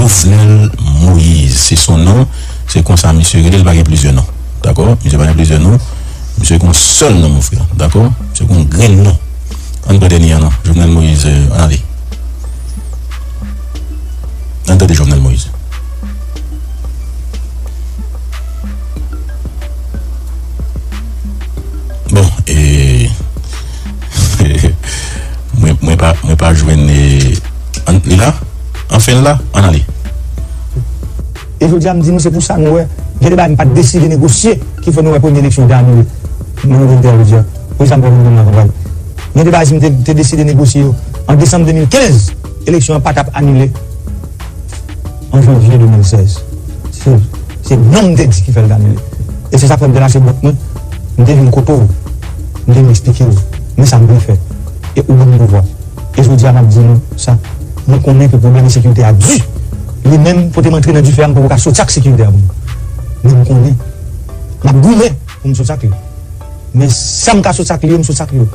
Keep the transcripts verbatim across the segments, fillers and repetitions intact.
Jovenel Moïse, se son non, se konsa misye rele, li pa gen plizyè non. Dakò? Misye pa gen plizyè non. Misye gen yon sèl non, mon frè. Dakò? Misye gen yon grenn non. Ann pran dènye an non. Jovenel Moïse, euh, ann ale. Ann tande Jovenel Moïse. Bon, e, mwen, mwen pa, mwen pa jwenn, e, an, li la? Anfen, l la? Ann ale. E jodi a, m di nou, se pou sa nou wè, gen de bagay m pa t deside negosye, ki fè nou wè premye eleksyon yo te anile. Mwen, mwen te jodi a, pou sa m pran moun nan kanpay. Gen de bagay, si m te, te deside negosye yo, an desanm de mil kenz, eleksyon an pa t ap anile an janvye de mil sèz. Se, se non m te di ki fè l t anile. E se sa k fè m te lase bòt mwen, m te vin kote w, m te vin eksplike w. Men sa m vle fè. E ou ban m pouvwa. E jodi a, m ap di nou sa. Mwen konnen ke pwoblèm ensekirite a di. Li menm, kote m antre nan dife a, m poko ka soti ak sekirite a pou mwen. Men m konnen. M ap goumen pou m soti ak li. Men sa m ka soti ak li yo, m soti ak li yo.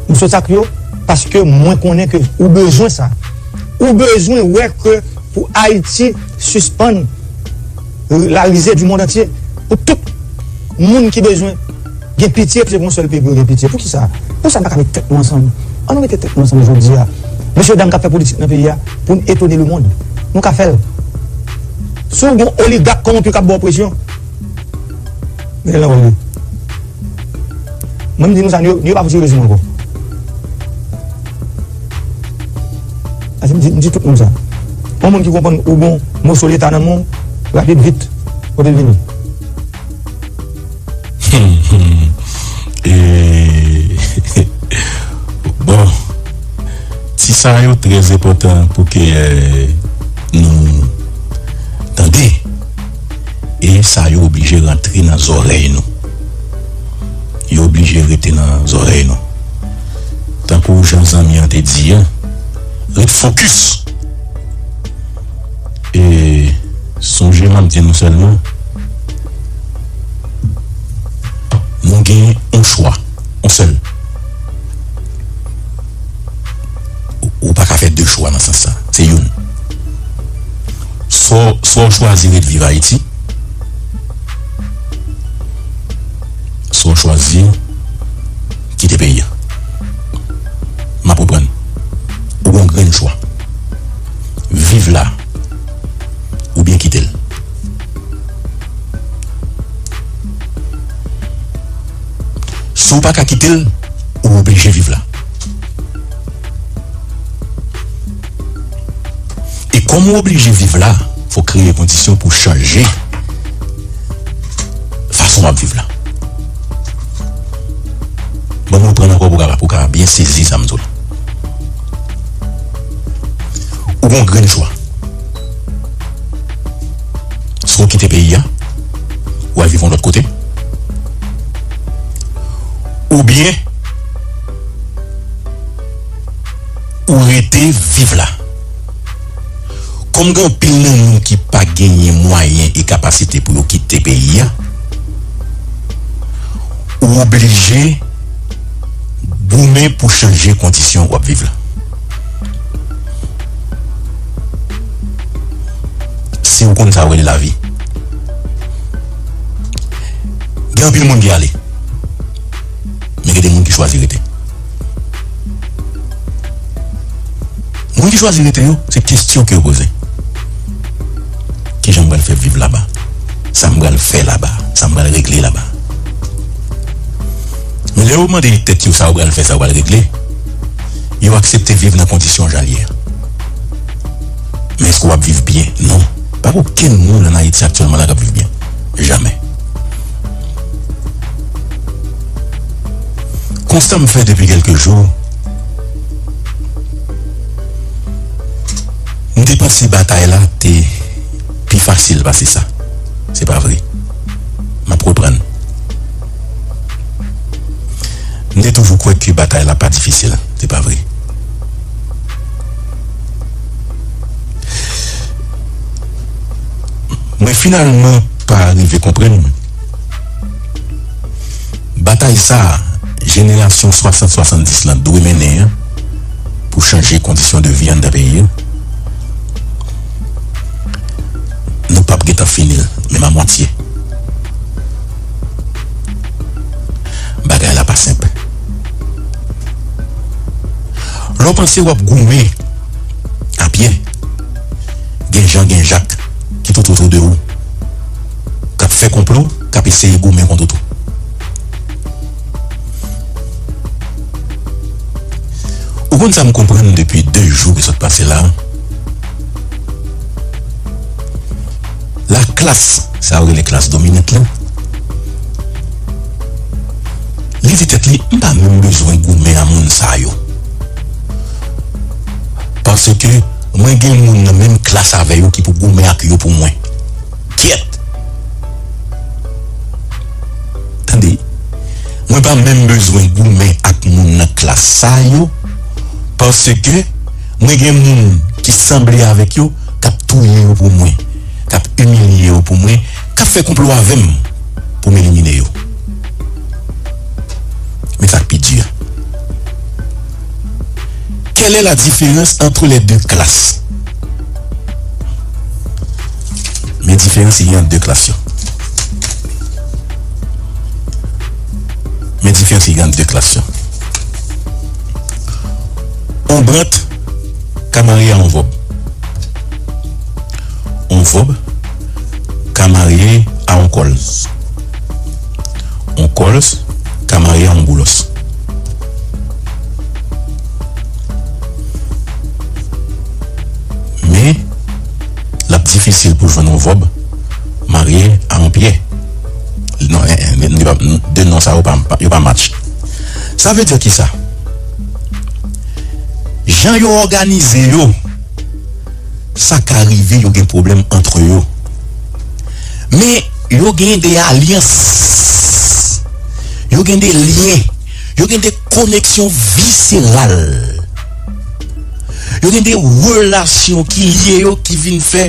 M soti ak yo paske mwen konnen ke ou bezwen sa. Ou bezwen wè ke pou Ayiti sispann, euh, la risée du monde entier. Pou tout moun ki bezwen gen pitye, se pou yon sèl peyi pou yo gen pitye. Poukisa? Pou sa n pa ka met tèt nou ansanm? An nou mete tèt nou ansanm jodi a. Mesye dam k ap fè politik nan peyi a, pou n etone lemonn. Nou ka fè l. Si w gen yon oligak kòwonpi k ap ba w presyon, mete l nan wòl li. Mwen, m di nou sa, nou, nou pa pou tire sou mwen ankò. Paske m di, m di tout moun sa. Yon moun ki konprann ou gon moso Leta nan men w, rapid, vit, kote l vini. E, bon, ti sa yo trè enpòtan pou ke, eh, nou tande. E sa yo oblije rantre nan zòrèy nou. Yo oblije rete nan zòrèy nou. Tankou jan zanmi an te di a, ret fokis. E sonje m ap di nou sèlman, nou gen yon chwa, yon sèl. Ou, ou pa ka fè de chwa nan sans sa. Se youn. Swa, swa w chwazi ret viv Ayiti, swa w chwazi kite peyi a. M ap reprann. Ou gen yon grenn chwa. Viv la, oubyen kite l. Si w pa ka kite l, ou oblije viv la. E kòm ou oblije viv la, fò w kreye kondisyon pou w chanje fason w ap viv la. Bon, mwen pran ankò pou w ka, pou w ka byen sezi sa m di w la. Ou gen yon grenn chwa. Swa w kite peyi a, ou al viv yon lòt kote, oubyen ou rete viv la. Kòm gen anpil nan nou ki pa genyen mwayen e kapasite pou yo kite peyi a, ou oblije goumen pou chanje kondisyon w ap viv la. Si w konn sa w rele lavi. Gen anpil moun ki ale. Men gen de moun ki chwazi rete. Moun ki chwazi rete yo, se kesyon ke yo poze. Kijan m pral fè viv laba? Sa m pral fè laba? Sa m pral regle laba? Men lè yo mande tèt yo sa yo pral fè, sa yo pral regle, yo aksepte viv nan kondisyon jan l ye a. Men èske w ap viv byen? Non. Pa gen okenn moun ann Ayiti aktyèlman la k ap viv byen. Jamè. Konsta m fè depi kèlke jou, m te panse batay la te pi fasil pase sa. Se pa vre. M ap reprann. M te toujou kwè ke batay la pa difisil. Se pa vre. Mwen finalman pa rive konprann batay sa a, jenerasyon swasant swasanndis lan dwe mennen an pou chanje kondisyon de vi anndan peyi a. m a mwatye. Bagay la pa senp. Lè w panse w ap goumen a pye, gen Jan, gen Jak ki tout otou de ou, k ap fè konplo, k ap eseye goumen kont ou tou. Ou konn sa m konprann depi de jou ki sot pase la? Laklas, sa yo rele klas dominant lan, li di tèt li, "M pa menm bezwen goumen a moun sa yo. Paske mwen gen moun nan menm klas avè yo ki pou goumen ak yo pou mwen." Kyèt! Tande, mwen pa menm bezwen goumen ak moun nan klas sa yo, paske mwen gen moun ki sanble avèk yo, k ap touye yo pou mwen, k ap imilye yo pou mwen, k ap fè konplo avè m pou m elimine yo. Men sa k pi di a. Quelle est la différence entre les deux classes? Men diferans ki gen ant de klas yo. Men diferans ki gen ant de klas yo. On brant ka marye a on vòb. On vòb ka marye a on kòlz. On kòlz ka marye a on boulòs. Men, l ap difisil pou jwenn on vòb marye a on pyè. Non, en, en, de non sa yo pa, yo pa match. Sa vle di kisa? Jan yo òganize yo, sa ka rive yo gen pwoblèm ant yo. Men, yo gen de alyans. Yo gen de lyen. Yo gen de koneksyon viseral. Yo gen de relasyon ki lye yo, ki vin fè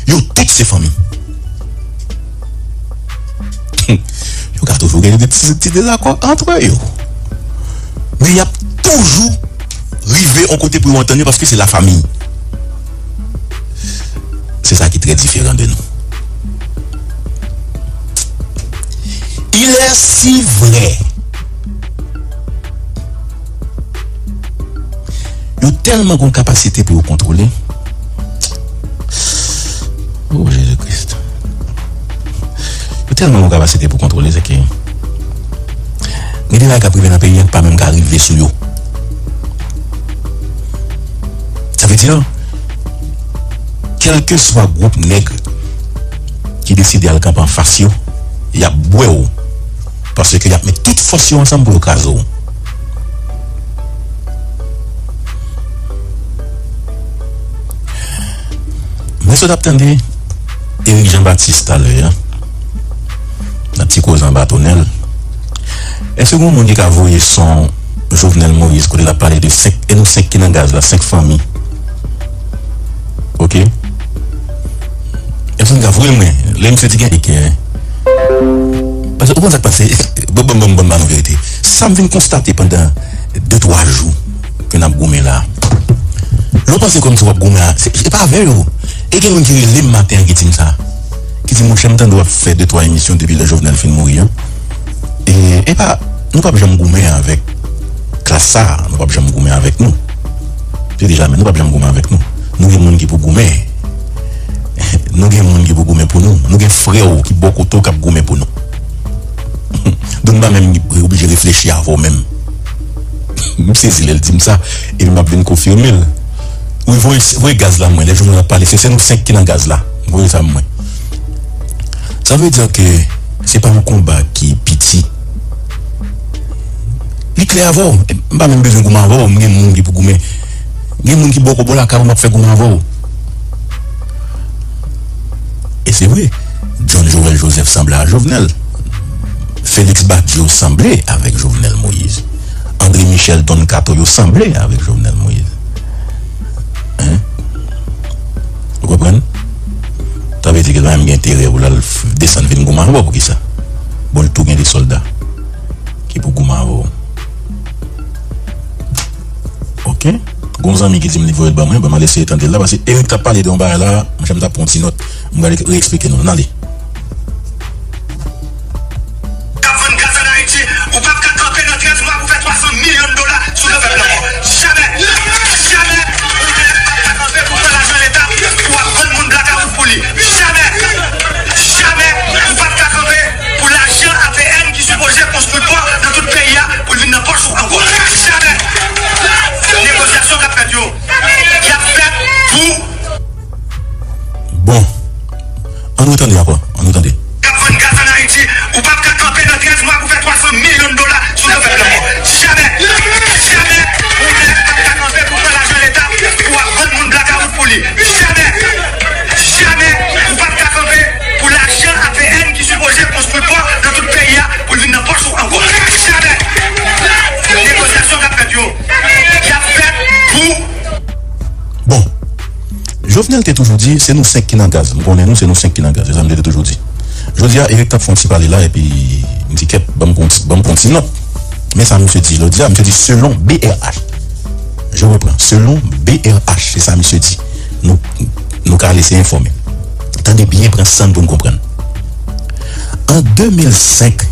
yo tout se fanmi. Yo ka toujou gen de ti, ti dezakò ant yo. Men y ap toujou rive yon kote pou yo antann yo paske se lafanmi. Se sa ki trè diferan de nou. Il est si vrai. Yo tèlman gen yon kapasite pou yo kontwole. O Jezi Kris. Yo tèlman gen yon kapasite pou kontwole, se ke gen de bagay k ap rive nan peyi a ki pa menm ka rive sou yo. Sa vle di, kèlkeswa gwoup nèg ki deside al kanpe anfas yo, y ap bwè w. Paske y ap met tout fòs yo ansanm pou yo kraze w. Mwen sot ap tande Eric Jean Baptiste talè a, nan ti koze anba tonèl. Èske gen moun ki ka voye son Jovenel Moïse kote l ap pale de senk, e nou senk ki nan gaz la, senk fanmi? Oke? Èske nou ka voye l mwen? Lè misye di gen, paske ou konn sa k pase? Bon, bon, bon, bon, ba nou verite. Sa m vin konstate pandan de, twa jou ke n ap goumen la. Lè w panse kòmsi w ap goumen a, se, se pa avè yo. E gen moun ki rele m maten an ki di m sa. Ki di, "Monchè, m tande w ap fè de, twa emisyon depi lè Jovenel fin mouri an. E, e pa, nou p ap janm goumen avèk klas sa a, nou p ap janm goumen avèk nou. Se di jamè, nou p ap janm goumen avèk nou. Nou gen moun ki pou goumen. Nou gen moun ki pou goumen pou nou. Nou gen frè w ki bò kote w k ap goumen pou nou." Donk, m pa menm oblije reflechi avè w menm. M sezi lè l di m sa, epi m ap vin konfime l. Wi, voye, voye gaz la mwen. Lè Jovenel ap pale, se, se nou senk ki nan gaz la. Voye sa mwen. Sa vle di ke se pa yon konba ki piti. Li klè avè w. M pa menm bezwen goumen avè w. M gen moun ki pou goumen. Gen moun ki bò kote bò lakay ou m ap fè goumen avè w. E se vre, John Joël Joseph sanble a Jovenel. Félix Badio sanble avèk Jovenel Moïse. André Michel, Don Kato, yo sanble avèk Jovenel Moïse. Hein? Ou konprann? Sa vle di ke li pa menm gen enterè pou l al f-, desann vin goumen avè w, poukisa? Bon, li tou gen de sòlda ki pou goumen avè w. Oke. Gon zanmi ki di m li voye l ban mwen, ban m al eseye tande l la, paske Eric t ap pale de yon bagay la, monchè, m t ap pran yon ti nòt, m pral reeksplike nou l. N ale. Tande ankò, ann nou tande. K ap vann gaz ann Ayiti, ou p ap ka kanpe nan trèz mwa pou fè twa san milyon dola sou do pèp la ankò. Jamè! Jamè! Ou menm p ap ka kanpe pou pran lajan Leta pou w ap vann moun blakawout pou li. Jamè! Jamè! Ou p ap ka kanpe pou lajan A P N ki sipoze konstwi pò nan tout peyi a pou l vin nan pòch ou ankò. Jamè! Negosyasyon k ap fèt yo, y ap fèt pou Bon, Jovenel te toujou di, se nou senk ki nan gaz. M konnen nou, se nou senk ki nan gaz. Se sa misye te toujou di. Jodi a, Eric t ap fè yon ti pale la, epi m di, kèt, ban m pran ti, ban m pran ti nòt. Men sa misye di jodi a, misye di, selon B R H. Je reprends, selon B R H, se sa misye di. Nou, nou ka lese enfòme. Tande byen, pran san n pou n konprann. An de mil senk,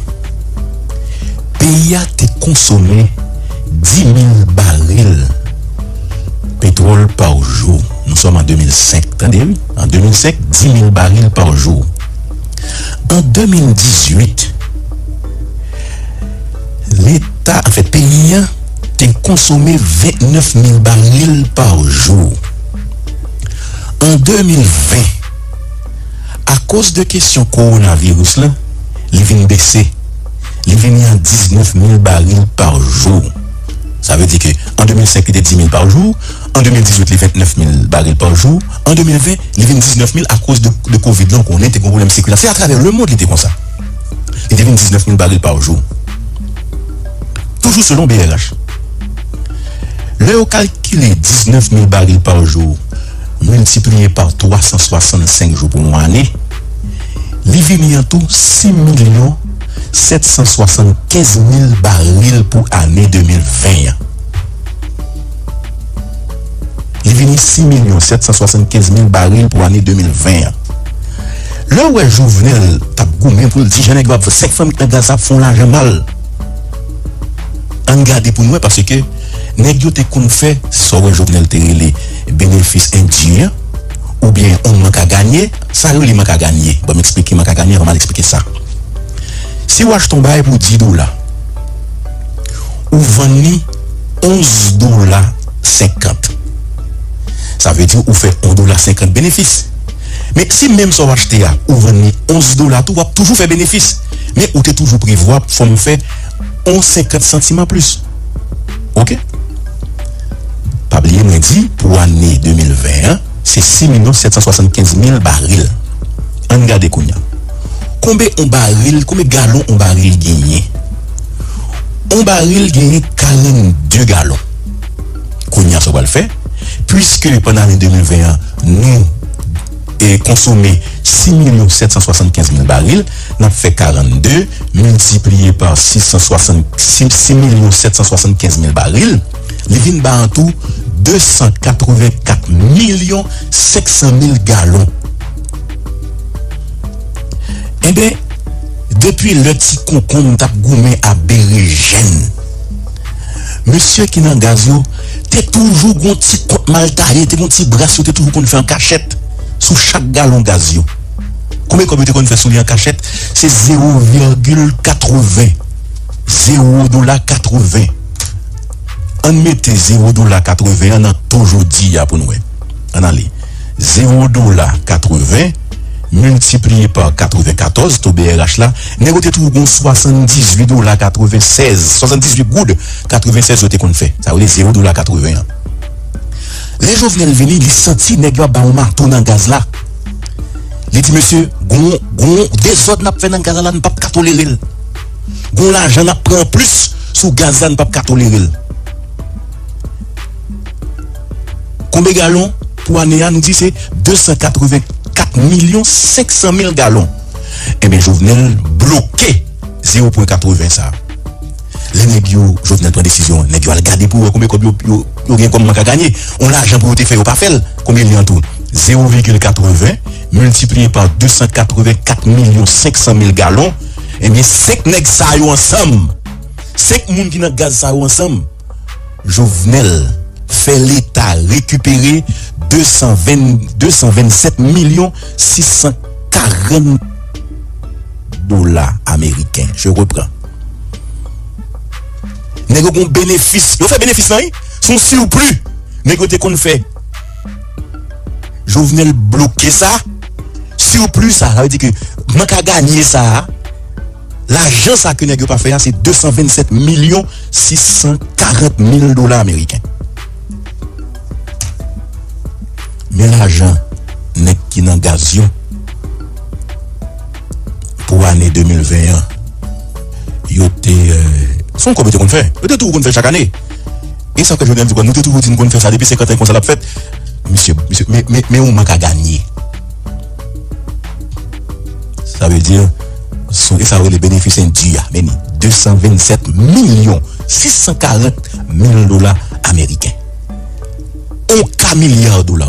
peyi a te konsome dis mil baril petwòl pa jou. Nous sommes en de mil senk, tande wi. An de mil senk, dis mil baril pa jou. An de mil dizuit, Leta, anfèt, peyi a te konsome vennèf mil baril pa jou. An de mil ven, akoz de kesyon kowonaviris la, li vin bese. Li vini a diznèf mil baril pa jou. Sa vle di ke an de mil senk, li te dis mil pa jou. An de mil dizuit, li vennèf mil baril pa jou. An de mil ven, li vin diznèf mil akoz de, de kovid la, ou konnen, te gen pwoblèm sikilasyon. Se atravè lemonn li te konsa. Li te vin diznèf mil baril pa jou. Toujou selon B R H. Lè yo kalkile diznèf mil baril pa jou miltipliye pa twa san swasannsenk jou pou yon ane, li vini an tou sis milyon sèt san swasannkenz mil baril pou ane de mil ven an. Li vini sis milyon sèt san swasannkenz mil baril pou ane de mil ven an. Lè w wè Jovenel t ap goumen pou l di jan nèg yo ap, sèk fanm k nan gaz ap fè yon lajan mal. Ann gade pou n wè, paske nèg yo te konn fè sa w wè Jovenel te rele benefis endi an, oubyen yon mank a ganye. Sa yo rele mank a ganye. Ban m eksplike mank a ganye anvan m al eksplike sa. Si w achte yon bagay pou dis dola, ou vann li onz dola senkant. Sa vle di ou fè yon dola senkant benefis. Men si menm sa w achte a, ou vann li onz dola tou, w ap toujou fè benefis. Men ou te toujou prevwa fò m fè yon senkant santim anplis. Oke? Pa bliye mwen di, pou ane de mil ven an, se sis milyon sèt san swasannkenz mil baril. Ann gade kounye a. Konbe yon baril, konbe galon yon baril genyen? Yon baril genyen karannde galon. Kounye a, sa w pral fè, piske pandan ane de mil ven an, nou, e, konsome sis milyon sèt san swasannkenz mil baril, n ap fè karannde miltipliye pa sis san swasant, sis, sis milyon sèt san swasannkenz mil baril, li vin ba an tou de san katrevenkat milyon senk san mil galon. Enben, depi lè ti konkonm t ap goumen a berejèn, mesye ki nan gaz yo te toujou gon ti kont mal taye, te gon ti bras yo te toujou konn fè an kachèt sou chak galon gaz yo. Konbyen kòb yo te konn fè sou li an kachèt? Se zewo vigil katreven. Zewo dola katreven. Ann mete zewo dola katreven an nan to jodi a pou n wè. Ann ale. Zewo dola katreven miltipliye pa katrevenkatòz, to B R H la, nèg yo te toujou gon swasanndizuit dola katrevensèz, swasanndizuit goud katrevensèz yo te konn fè. Sa yo rele zewo dola katreven an. Lè Jovenel vini, li santi nèg yo ap ba yon mato nan gaz la. Li di, mesye, gon, gon dezòd n ap fè nan gaz la, n p ap ka tolere l. Gon lajan n ap pran anplis sou gaz la, n p ap ka tolere l. Konbe galon pou ane a? Nou di se de san katrevenkat milyon senk san mil galon. Enben, Jovenel bloke zewo pwen katreven sa. Lè nèg yo, Jovenel pran desizyon, nèg yo al gade pou wè konbyen kòb yo, yo, yo gen kòm mank a ganye. Yon lajan pou yo te fè, yo pa fè l. Konbyen li an tou? Zewo vigil katreven miltipliye pa de san katrevenkat milyon senk san mil galon. Enben, senk nèg sa yo ansanm, senk moun ki nan gaz sa yo ansanm, Jovenel fè Leta rekipere de san ven, de san vennsèt milyon sis san karant dola ameriken. Je reprends. Nèg yo gon benefis. Yo fè benefis lan, wi. Se yon sipli nèg yo te konn fè. Jovenel bloke sa. Surplus sa, sa vle di ke mank a ganye sa a, lajan sa ke nèg yo pa fè a, se de san vennsèt milyon sis san karant mil dola ameriken. Men lajan nèg ki nan gaz yo pou ane de mil ven an, yo te, euh, se yon kòb yo te konn fè. Yo te toujou konn fè chak ane. E sa ke Jovenel di, bon, nou te toujou di nou konn fè sa depi senkant an, konsa l ap fèt. Misye, misye, men, men, men yon mank a ganye. Sa vle di, se, e sa yo rele benefis endu a, men ni de san vennsèt milyon sis san karant mil dola ameriken. On ka milya dola.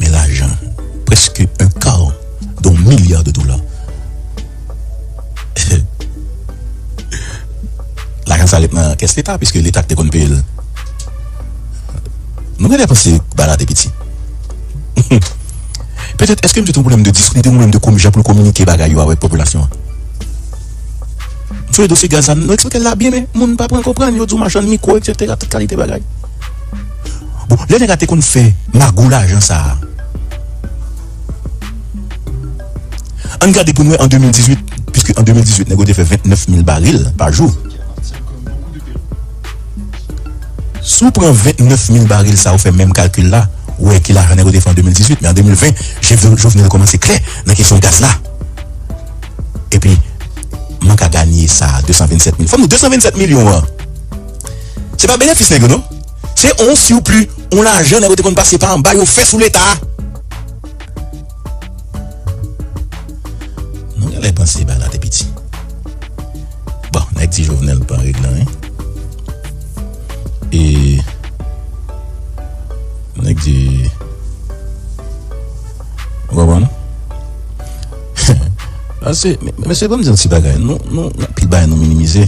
Men lajan, prèske un quart d'un milliard de dollars. Lajan sa ret nan kès leta, piske leta ki te konn peye l. Nou genlè panse bagay la te piti. Petèt, èske misye te yon pwoblèm de diskite, yon pwoblèm de komi-, jan pou l kominike bagay yo avèk popilasyon an? Misye dosye gaz la, nou eksplike l la byen, men moun pa pran konprann, yo di w machann mikwo, etsetera, tout kalite bagay. Bon, lè nèg la te konn fè magou lajan sa a, ann gade pou n wè an de mil dizuit, piske an de mil dizuit, nèg yo te fè vennèf mil baril pa jou. Si w pran vennèf mil baril sa, ou fè menm kalkil la, ou wè ki lajan nèg yo te fè an de mil dizuit, men an de mil ven, Jovenel kòmanse klè nan kesyon gaz la. Epi, mank a ganye sa, de san vennsèt mil. Fò m di w, de san vennsèt milyon an, se pa benefis nèg yo, non. Se on surplus, on lajan nèg yo te konn pase pa anba, yo fè sou leta. Nou genlè panse bagay la te piti. Bon, nèg di Jovenel pa regle anyen. E nèg di, ou konprann? Paske, men, men se ban m di yon ti bagay. Nou, nou, anpil bagay nou minimize.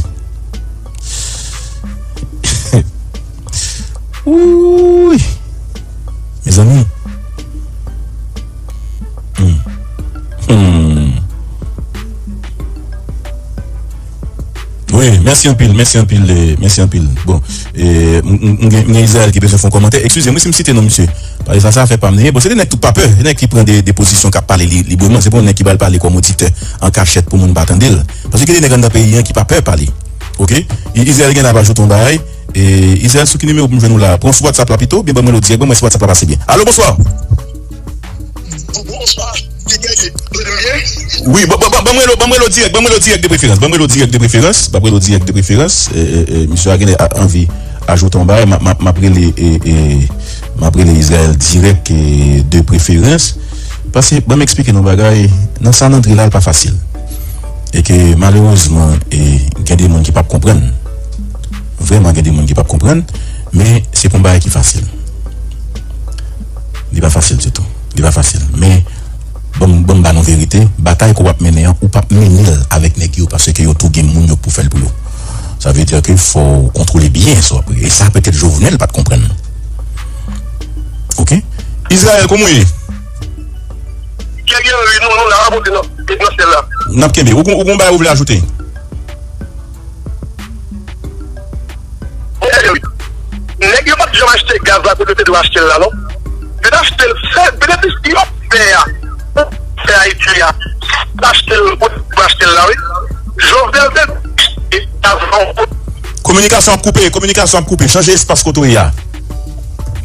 Wouy! Mezanmi. Hmm. Hmm. Wi, mèsi anpil, mèsi anpil, eh, mèsi anpil. Bon, eh, m, m, m gen, m gen Israël ki bezwen fè yon kòmantè. Eskize m, wi, si m site non misye. Paske sa, sa fè pa m nenyen. Bon, se de nèg tout pa pè. Se nèg ki pran de, de pozisyon k ap pale li, libreman. Se pa yon nèg ki pral pale kòm oditè an kachèt pou moun pa tande l. Paske gen de nèg anndan peyi an ki pa pè pale. Oke? I, Israël gen ap ajoute yon bagay. E, Israël, sou ki nimewo pou m jwenn ou la? Pran sou WhatsApp la pito, oubyen ban mwen l dirèk. Ban mwen sou WhatsApp la pase byen. Alo, bonswa. Bonswa. Wi, ban, ban, ban, ban mwen rele w, ban mwen rele w dirèk, ban mwen rele w dirèk de preferans, ban mwen rele w dirèk de preferans, ban mwen rele w dirèk de preferans. E, e, e, misye a genlè a, anvi ajoute yon bagay, m, m, m ap rele, e, e, m ap rele Israël dirèk, e, de preferans. Paske, ban m eksplike nou yon bagay, nan sa n antre la, l pa fasil. E ke, malerezman, e, gen de moun ki p ap konprann. Vrèman, gen de moun ki p ap konprann, men se pa yon bagay ki fasil. Li pa fasil ditou. Li pa fasil. Men, ban m, ban m ba nou verite, batay ke w ap mennen an, ou p ap mennen l avèk nèg yo, paske yo tou gen moun yo pou fè l pou yo. Sa vle di ke fò w kontwole byen sa w ap rele. E sa, petèt, Jovenel pa t konprann. Oke? Israël, kòman w ye? Kerry Henry, nou, nou la, rapote nan, nan syèl la. N ap kenbe. Ou gon, ou gon bagay ou vle ajoute? Nèg yo pa t janm achte gaz la kote yo te dwe achte l la, non. Yo t achte l, se benefis yo fè a, pou fè Ayiti a. Yo t achte l kote yo te dwe achte l la, wi. Jovenel te achte gaz la. Kominikasyon ap koupe, kominikasyon ap koupe. Chanje espas kote w ye a.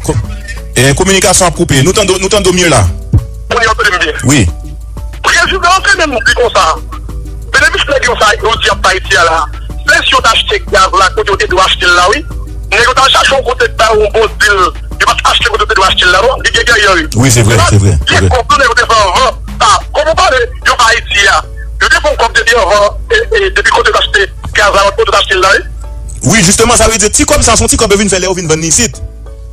Ko-, eh, kominikasyon ap koupe. Nou tande, nou tande w mye la. Kounye a w tande m byen? Wi. Prezidan an te menm di konsa, benefis nèg yo sa yo di y ap bay Ayiti a la, se si yo t achte gaz la kote yo te dwe achte l la, wi. Nèg yo t al chache yon kote bay yon bon dil, yo pa t achte kote yo te dwe achte l la, non. Li gen dèyè, wi. Wi, se vre, se vre, se vre. Vye kòb tou nèg yo te fè anvan, sa, kòb ou pale, yo bay Ayiti a. Yo te fè yon kòb depi anvan, e, e, depi kote yo t achte gaz la, kote yo t achte l la, wi. Wi, jisteman, sa vle di, ti kòb sa, se yon ti kòb yo vin fè lè yo vin vann li isit.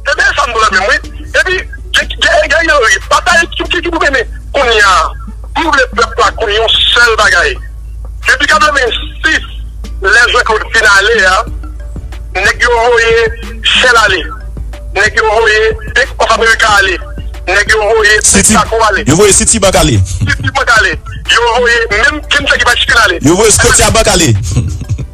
Se byen sa m di w la menm, wi. Epi, gen, gen, gen, gen, wi, batay ki, ki, ki pou mennen kounye a. M vle pèp la konn yon sèl bagay. Depi katrevensis, lè Jean Claude fin ale a, nèg yo voye Shell ale. Nèg yo voye Bank of America ale. Nèg yo voye Texaco ale. Yo voye Citibank ale. Citibank ale. Yo voye menm Kentucky Fried Chicken ale. Yo voye Scotiabank ale.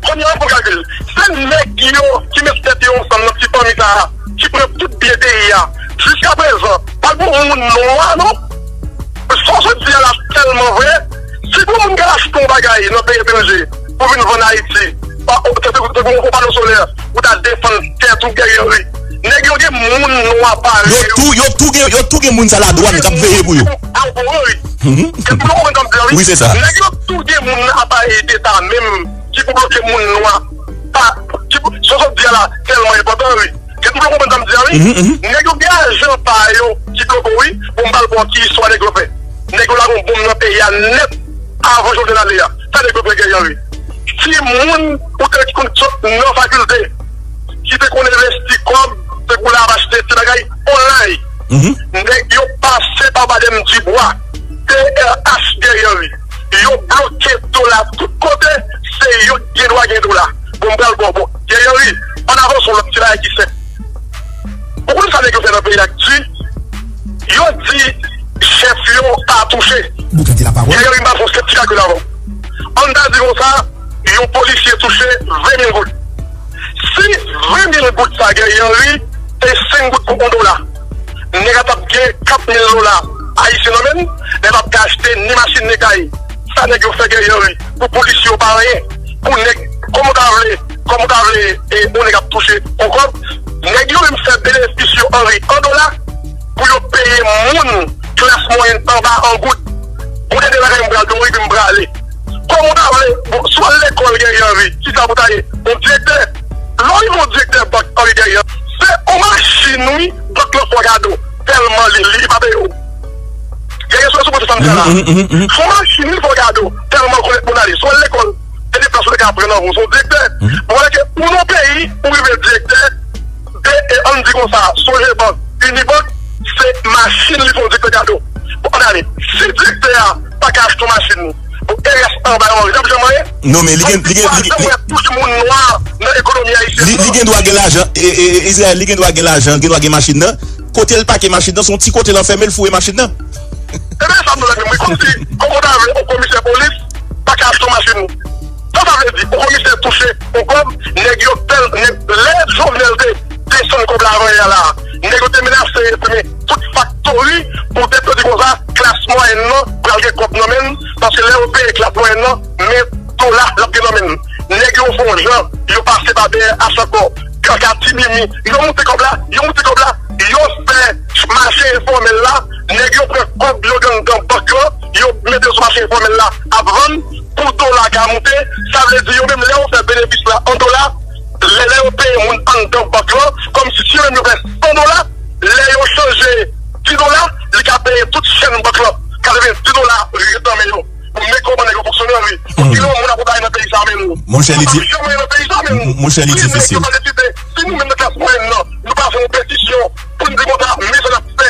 Kounye a, pou kalkil, se nèg yo ki met tèt yo ansanm nan ti fanmi sa a, ki pran tout byen peyi a. Jiskaprezan, pa t gen yon moun nwa, non. Sa w sot di a la tèlman vre. Si gon moun ka achte yon bagay nan peyi etranje pou vin vann Ayiti, pa, tankou, tankou yon pano solè, ou ta defann tèt ou, Guerrier Henry. Nèg yo gen moun nwa parèy yo. Yo tou, yo tou gen, yo tou gen moun sa ladwàn k ap veye pou yo. Wi, se sa. Nèg yo tou gen moun aparèy deta menm ki pou bloke moun nwa. Pa, ki pou, sa w sot di a la tèlman enpòtan, wi. Gen tout moun konprann sa m di a, wi. Nèg yo gen ajan pa yo ki bloke w, wi. Bon, m pral pran ti istwa nèg yo fè. Nèg yo lage yon bonm nan peyi a nèt avan Jovenel ale a. Sa nèg yo fè, Guerrier Henry? Timoun ou te konn sot nan fakilte, ki te konn envesti kòb, te pou l ap achte ti bagay online. Nèg yo pase pa Baden Dibwa, T R H, Guerrier Henry. Yo bloke dola tout kote, se yo ki gen dwa gen dola. Bon, m pral bon, bon. Guerrier Henry, ann avanse yon lòt ti bagay ki senp. Ou konn sa nèg yo fè nan peyi a k di? Yo di chèf yo pa touche. Guerrier Henry, m pral fè yon senp ti kalkil avè w. Ann ta di konsa, yon polisye touche ven mil goud. Si ven mil goud sa, Guerrier Henry, te senk goud pou yon dola, nèg la t ap gen kat mil dola ayisyen nan men l, nèg la p ap ka achte ni machin ni kay. Sa nèg yo fè, Guerrier Henry, pou polisye yo pa anyen, pou nèg, kòman w ta vle, kòman w ta vle, e, yon nèg ap touche yon kòb, nèg yo menm fè benefis yo, Henry, an dola, pou yo peye moun klas mwayèn anba an goud. Pou tande bagay m pral di w, epi m prale. Kòman w ta vle, bon, si w al lekòl, Guerrier Henry, kisa pou w ta ye? Yon direktè. Lè w rive yon direktè bank, Henry, Guerrier, se yon machin, wi, bank lan fè w kado, tèlman li, li pa peye w. Guerrier, sou, sou, sou sa m di a la. Se yon machin li fè w kado, tèlman l konèt moun ale. Si w al lekòl, gen de plas ou te ka pran nan vi w, se yon direktè. Bon, wè ke ou nan peyi, ou rive direktè, de, e, ann di konsa, Sogebank, Unibank, se machin li fè yon direktè kado. Bon, ann ale. Si direktè a pa ka achte yon machin pou R S anba yon, li p ap janm anyen. Non, men li gen, li gen, li gen, li, ap touche moun nwa nan ekonomi ayisyèn li, li gen dwa gen lajan, e, e, e, Israël, li gen dwa gen lajan, gen dwa gen machin nan. Kote l pake machin nan, se yon ti kote l anfème l foure machin nan. Ebyen, sa m nan menm, wi, kòmsi, kòman w ta vle yon komisè polis pa ka achte yon machin? Sa sa vle di, yon komisè touche yon kòb, nèg yo tèl, nèg, lè Jovenel te desann kòb la avan yè la, nèg yo te menase enprime tout faktori pou te di konsa, klas mwayèn nan pral gen kòb nan men l, paske lè yo peye klas mwayèn nan, men dola l ap gen nan men l. Nèg yo fè yon jan, yo pase pa dèyè Asankò, Kaka, Ti Mimi, yo moute kòb la, yo moute kòb la, yo fè mache enfòmèl la, nèg yo pran kòb yo gen anndan bank lan, yo mete sou mache enfòmèl la ap vann pou dola ka moute. Sa vle di yo menm lè yo fè benefis la an dola, lè, lè yo peye moun anndan bank lan, kòmsi si yo menm yo fè san dola, lè yo chanje ti dola, li ka peye tout chèn bank lan. Katrevenndis dola ret nan men yo. Bon, men kòman nèg yo fonksyone, wi. Bon, ki lè yon moun ap travay nan peyi sa menm? Monchè, li di, monchè, li difisil. Nèg yo pa deside. Si nou menm nan klas mwayèn nan, nou pa fè yon petisyon pou n di konsa, men sa n ap fè.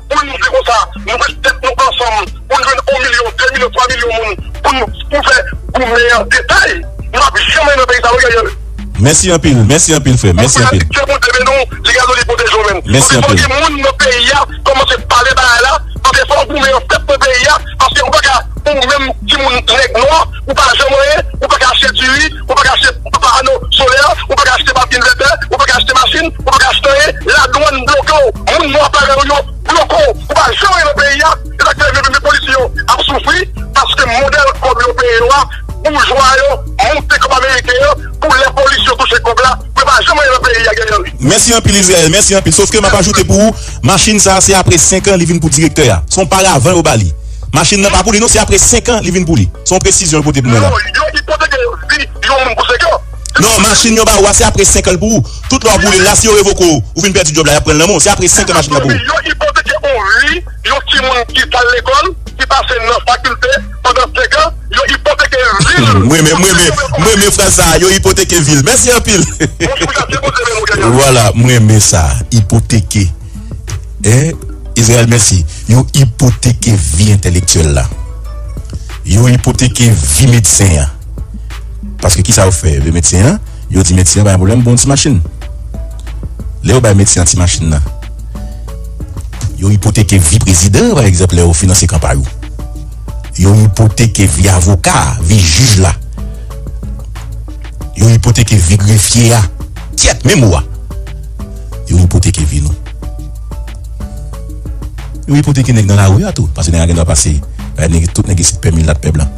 Pou n di konsa, nou met tèt nou ansanm, pou n jwenn yon milyon, de milyon, twa milyon moun, pou n, pou fè goumen an detay, nou p ap janm rive nan peyi sa, wi, Gabriel. Mèsi anpil, mèsi anpil, frè, mèsi anpil. Ke Bondye beni w, li gade w, li pwoteje w menm. Mèsi anpil. Fòk gen moun nan peyi a kòmanse pale bagay la, paske fòk goumen an fèt nan peyi a, paske ou pa ka, ou menm timoun nèg nwa, ou pa janm anyen, ou pa ka achte diri, ou pa ka achte pano solè, ou pa ka achte pati envètè, ou pa ka achte machin, ou pa ka achte anyen, ladwann bloke w, moun nwa parèy ou yo bloke w, ou pa janm anyen nan peyi a, se sa k fè yo vle polisye yo ap soufri, paske modèl kòb yo peye yo a, boujwa yo moute kòb ameriken an, pou lè polis yo touche kòb la, pou yo pa janm anyen nan peyi a, Gabriel. Mèsi anpil, Israël, mèsi anpil. Sòf ke m ap ajoute pou ou, machin sa a, se apre senk an li vin pou direktè a. Se yon paravan yo ba li. Machin nan pa pou li, non, se apre senk an li vin pou li. Se yon presizyon yo pote pou mwen la. Non, yo ipoteke vi yon moun pou senk an. Non, machin yo ba ou a, se apre senk an l pou ou. Tout lè w ap boule l la, si yo revoke w, ou vin pèdi djòb la, y ap pran l nan men w. Se apre senk an machin nan pou ou. Yo ipoteke yon vi yon timoun ki t al lekòl, ki pase nan fakilte pandan senk an, yo ipoteke vi l. M renmen, m renmen, m renmen fraz sa a, yo ipoteke vi l. Mèsi anpil. Vwala, m renmen sa. Ipoteke. Eh, Israël, mèsi. Yo ipoteke vi entèlektyèl la. Yo ipoteke vi medsen an. Paske kisa yo fè? Yo medsen an, yo di medsen an pa gen pwoblèm, bon ti machin. Lè yo bay medsen an ti machin nan, yo ipoteke vi prezidan an, pa egzanp, lè yo finanse kanpay ou. Yo ipoteke vi avoka, vi jij la. Yo ipoteke vi grefye a. Kyèt, men mo a. Yo ipoteke vi nou. Yo ipoteke nèg nan lari a tou, paske nèg la gen dwa pase, eh, nèg, tout nèg isit pè milat, pè blan.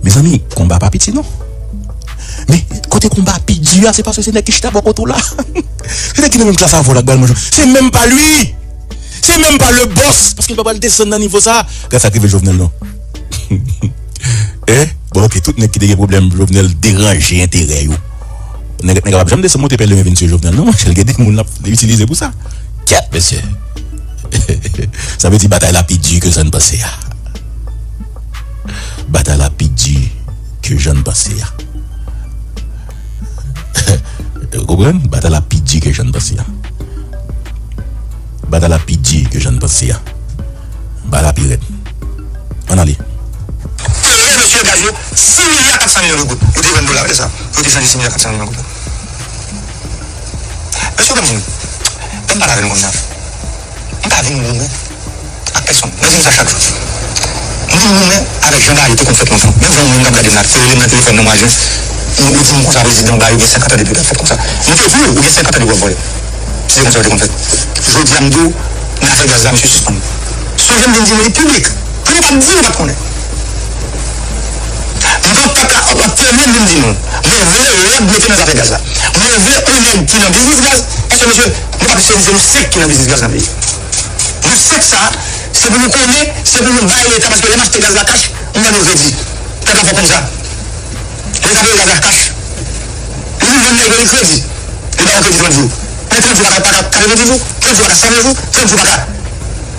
Mezanmi, konba pa piti non. Men kote konba pi di a, se paske se nèg ki chita bò kote w la. Se nèg ki nan menm klas avè w la k pral manje. Se menm pa li. Se menm pa le boss, paske l pa pral desann nan nivo sa. Gad sa k rive Jovenel non. Eh, bon, ok, tout nèg ki te gen pwoblèm Jovenel deranje enterè yo. Nèg, nèg la p ap janm desann monte pèlerin vin sou Jovenel non, monchè, l gen de moun l ap itilize pou sa. Kèt, mesye. Sa vle di batay la pi di ke jan n panse a. Batay la pi di ke jan n panse a. Ou konprann? Batay la pi di ke jan n panse a. Batay la pi di ke jan n panse a. Batay la pi rèd. Ann ale. Tande mesye gaz yo, sis milya kat san milyon de goud. Yo te vann dola, gade sa. Yo te chanje sis milya kat san milyon goud. Mesye, ban m di nou, ban m pale avè nou konn sa. M pa vin goumen ak pèsonn. Mwen di m sa chak jou. M vin goumen avèk jan bagay yo te konn fèt lontan. Menm jan yon moun k ap gade m la, te rele m nan telefòn nan mwa jen, yo di m konsa, prezidan, bagay yo gen senkant an depi yo t ap fèt konsa. M te di w, ou gen senkant an depi w ap vòlè. Se konsa yo te konn fèt. Jodi a, m di w, nan afè gaz la, mesye sispann. Sonje m vin di nou li piblik. Pou nou pa t di nou pa t konnen. M pa t ka anterman vin di nou. Mwen vle lòd mete nan zafè gaz la. Mwen vle yon nèg ki nan biznis gaz, paske mesye, nou pa t serye, se nou senk ki nan biznis gaz nan peyi. Nou senk sa, se pou nou konnen, se pou nou bay Leta, paske lè m achte gaz la kach, m ba nou kredi. Pèp la fò konn sa. Leta peye gaz la kach. Li vin vann nèg yo li kredi. Li ba yo kredi trant jou. Men trant jou pa ka, pa ka katrevendis jou, trant jou pa ka san jou, trant jou pa ka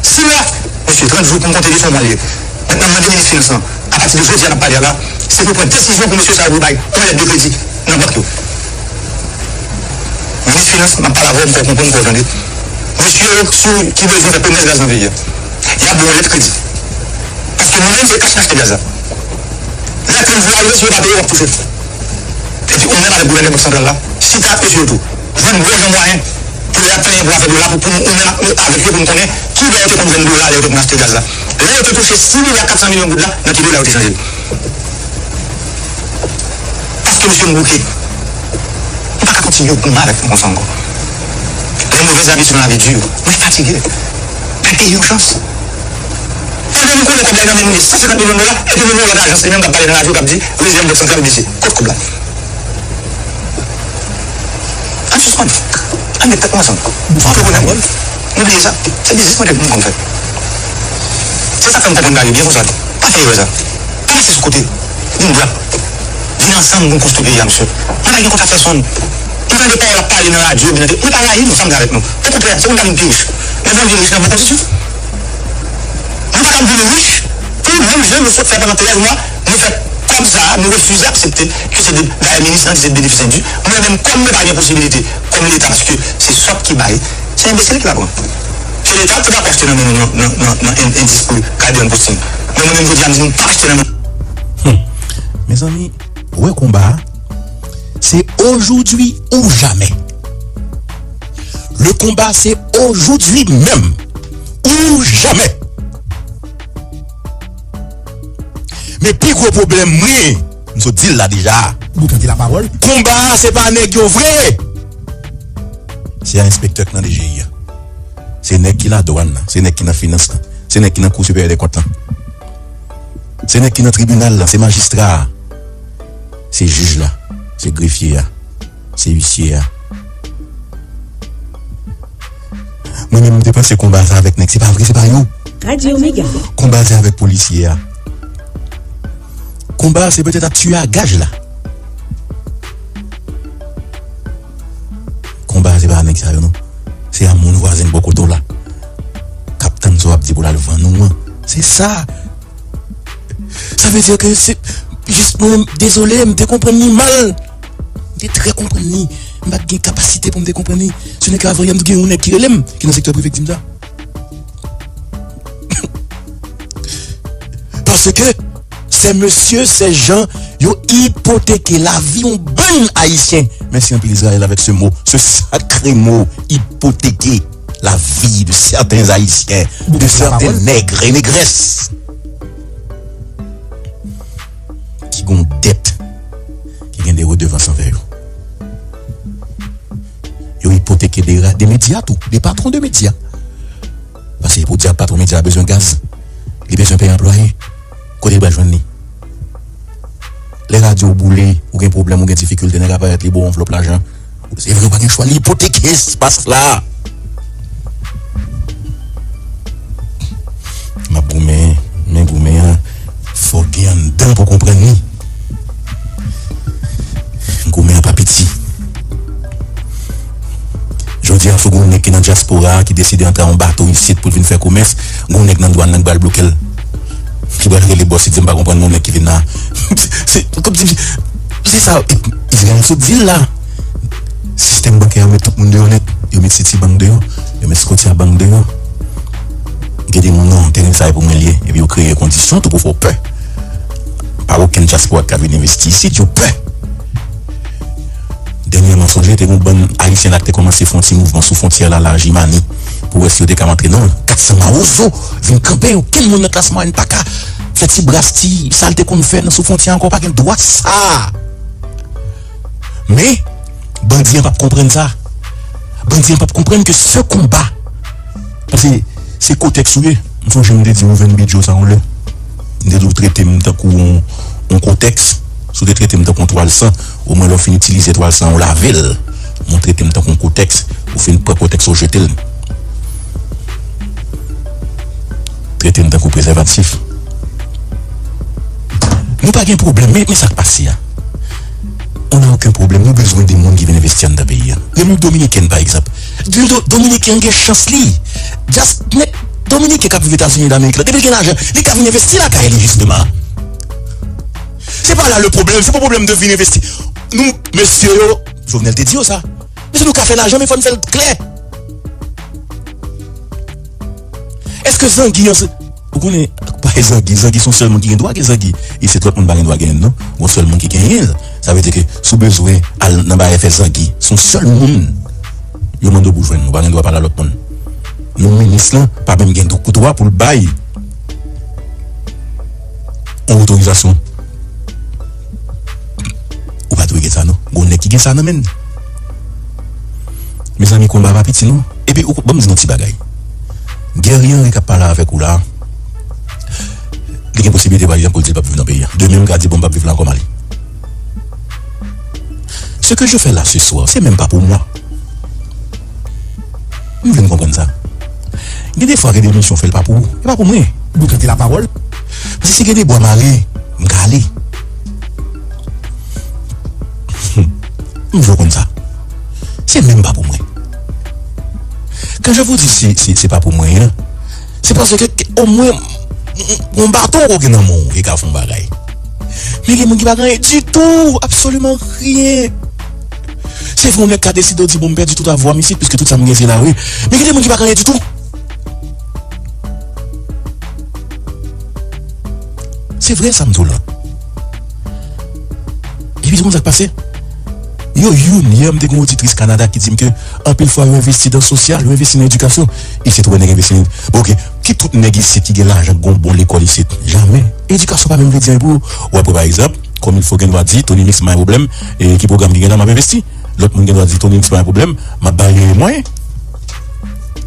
sis mwa. Mesye, trant jou pou m konte li se yon mwa li ye. Mentnan, m mande minis finans lan, apati de jodi a n ap pale a la, se pou pran desizyon pou mesye sa yo pou bay yon lèt de kredi nan bank yo. Minis finans, m ap pale avè w, m fè w konprann, m fè w tande. Mesye yo sou, ki bezwen fè komès gaz nan peyi a, y ap ba w lèt kredi. Paske nou menm, se kach n achte gaz la. Lè trant jou a rive, si yo pa peye, w ap touche. Epi ou menm avèk gouvènè Bank Santral la, chita ak mesye yo tou. Jwenn gwo jan mwayen pou lè y ap tanyen pou afè dola, pou, pou nou, ou menm ak, avèk yo, pou n konnen ki bò yo te konn jwenn dola lè yo te konn achte gaz la. Lè yo te touche sis milya kat san milyon goud la, nan ki dola yo te chanje l? Paske mesye m bouke. M pa ka kontinye goumen avèk nou konsa ankò. Les mauvaises habitudes dans la vie durent. Mwen fatige. Bay peyi yon chans. Pandan nou konnen kòb la nan men nou, san senkant milyon dola, epi nou gen yon lòt ajans li menm k ap pale nan radyo k ap di rezèv Bank Santral bese. Kot kòb la? Ann sispann. Ann met tèt nou ansanm. Fò antreprenè nou. Nou bliye sa. Se biznis mwen te, m konn fè. Se sa k fè m konprann bagay yo byen konsa. Pa fè erè sa. Pa pase sou kote. Vin dwat. Vin ansanm pou n konstwi peyi a, mesye. Mwen pa gen kont ak pèsonn. Mwen tande pawòl ap pale nan radyo, oubyen nan te-, mwen pa rayi nou, sa m gen avèk nou. Okontrè, se pou n ta vin pi rich. Men pou n vin rich nan bon kondisyon. Nou pa t ap vin rich pou menm jan nou sot fè pandan trèz mwa, nou fè kòb sa a, nou refize aksepte ke se de, dayè minis lan di se de benefis endu. Mwen menm, kòm mwen pa gen posibilite, kòm Leta, paske se sòt ki bay, se enbesil ki la pran. Se Leta ki ta pou achte nan men nou nan, nan, nan, nan en, endis pou Caribbean Posting. Men mwen menm, jodi a, m di nou pa achte nan men. Hmm. Mezanmi, wè konba a, se aujourd'hui ou jamais. Le combat, c'est aujourd'hui même ou jamais. Men pi gwo pwoblèm mwen, m sot di l la deja. Bout tande la pawòl. Konba a se pa nèg yo vre. Se a enspektè k nan D G I a. Se nèg ki nan dwàn nan, se nèg ki nan finans lan, se nèg ki nan kou siperyè dè kont lan. Se nèg ki nan tribinal la, se majistra a, se jij la, se grefye a, se isye a. Mwen menm, m te panse konba sa avèk nèg, se pa vre, se pa yo. Radyo Mega. Konba se avèk polisye a. Konba se petèt ap tiye a gaj la. Konba se pa nèg sa yo non. Se a moun vwazen bò kote w la k ap tann sa w ap di pou l al vann ou an. Se sa. Sa vle di ke se jis mwen, dezole, m te konprann li mal. M te trè konprann li. M pa t gen kapasite pou m te konprann li. Se nèg la voye m, gen yon nèg ki rele m, ki nan sektè prive, ki di m sa. Paske, ces messieurs, ces gens, yo ipoteke lavi yon bann Ayisyen. Mèsi anpil, Israël, avec ce mot, ce sacré mot, ipoteke la vie de certains Haïtiens, de certains nègres et négresses ki gon dèt, ki gen de redevans anvè yo. Yo ipoteke de ra-, de medya tou, de patwon de medya. Paske pou dyab patwon medya a bezwen gaz, li bezwen peye anplwaye. Kote l pral jwenn li? Lè radyo w boule, ou gen pwoblèm, ou gen difikilte, nèg la parèt, li ba w anvlòp lajan. Se vre, ou pa gen chwa, li ipoteke espas la. M ap goumen, men goumen an, fò w gen anndan pou w konprann li. Goumen an pa piti. Jodi a, fò gen yon nèg ki nan dyaspora a ki deside antre a yon bato isit pou l vin fè komès, gen yon nèg nan dwàn nan ki pral bloke l. Ki pral rele bòs, li di, "M pa konprann yon nèg ki vin la." Se, se, kòmsi, se sa, Izrayèl sot di l la. Sistèm bankè a met tout moun deyò nèt. Yo met Citibank deyò. Yo met Scotiabank deyò. Gen de moun, non, teren sa e pou mwen l ye. Epi yo kreye kondisyon tou pou fè w pè. Pa okenn dyaspora ki ka vin envesti isit, yo pè. Dènyèman, sonje, te gen yon bann Ayisyen la ki te kòmanse fè yon ti mouvman sou fwontyè la, Lajimani, pou wè si yo te ka antre. Non, kat san Mawozo vin kanpe, okenn moun nan klas mwayèn pa ka fè ti bras, ti, sa l te konn fè nan sou fwontyè ankò, pa gen dwa sa. Men, bandi an p ap konprann sa. Bandi an p ap konprann ke se konba. Paske se kotèks ou ye. M sonje m te di Rouven Bidjo sa yon lè. M te di w trete m tankou yon, yon kotèks. Si w te trete m tankou yon twal san, omwen lè w fin itilize twal san an, w lave l. Men w trete m tankou yon kotèks, ou fin pran kotèks ou jete l. Trete m tankou prezèvatif. Nou pa gen pwoblèm, men, men sa k pase a. On a okenn pwoblèm, nou bezwen de moun ki vin envesti anndan peyi a. Repiblik Dominikèn, pa egzanp. Di nou, Do-, Dominiken an gen chans li. Just, nèg Dominiken k ap viv Etazini Damerik la, depi l gen lajan, li ka vin envesti lakay li, jisteman. Se pa la le problème, se pa pwoblèm de vin envesti. Nou, mesye yo, Jovenel te di yo sa. Mesye, nou ka fè lajan, men fò n fè l klè. Èske zangi an se, ou konnen, pa zangi, zangi se yon sèl moun ki gen dwa gen zangi. Isit lòt moun pa gen dwa genyen l non. Gon sèl moun ki genyen l. Sa vle di ke si w bezwen al nan bagay fè zangi, se yon sèl moun yo mande w pou jwenn. Ou pa gen dwa pale a lòt moun. Menm minis lan pa menm gen dwa pou l bay yon otorizasyon. Ou pa dwe gen sa non. Gon nèg ki gen sa nan men l. Mezanmi, konba pa piti non. Epi, ou, ban m di nou ti bagay. Guerrier Henry k ap pale avèk ou la, li gen posiblite, pa egzanp, pou l di l p ap viv nan peyi a. Demen, m ka di, bon, m p ap viv la ankò, m ale. Ce que je fais là ce soir, c'est même pas pour moi. M vle n konprann sa. Gen de fwa, gen de misyon, fè l pa pou ou. E pa pou mwen. Bouke de la pawòl. Paske si gen de bwa mare, m ka ale. M vle w konn sa. Se menm pa pou mwen. Kan je vous dis se, se, se pa pou mwen an, se paske ke, omwen, yon baton w gen nan men w, e ka fè yon bagay. Men gen moun ki pa gen anyen ditou, absoliman rien. Se vre, yon nèg ka deside w di, bon, m pèdi tout avwa m isit, piske tout sa m gen se lari. Men gen de moun ki pa gen anyen ditou. Se vre sa m di w la. Epi se konn sa k pase. Yo, youn, yè m te gen yon oditris Kanada ki di m ke anpil fwa yo envesti nan sosyal, yo envesti nan edikasyon. Isit ou wè nèg envesti nan, bon, oke, ki tout nèg isit ki gen lajan, ki gen yon bon lekòl isit? Jamè. Edikasyon pa menm vle di anyen pou yo. W ap wè, pa egzanp, Comme il faut gen dwa di, Tony Mix, pa gen pwoblèm, e ki pwogram ki gen la, m ap envesti. Lòt moun gen dwa di, Tony Mix, pa gen pwoblèm, m ap bay mwayen.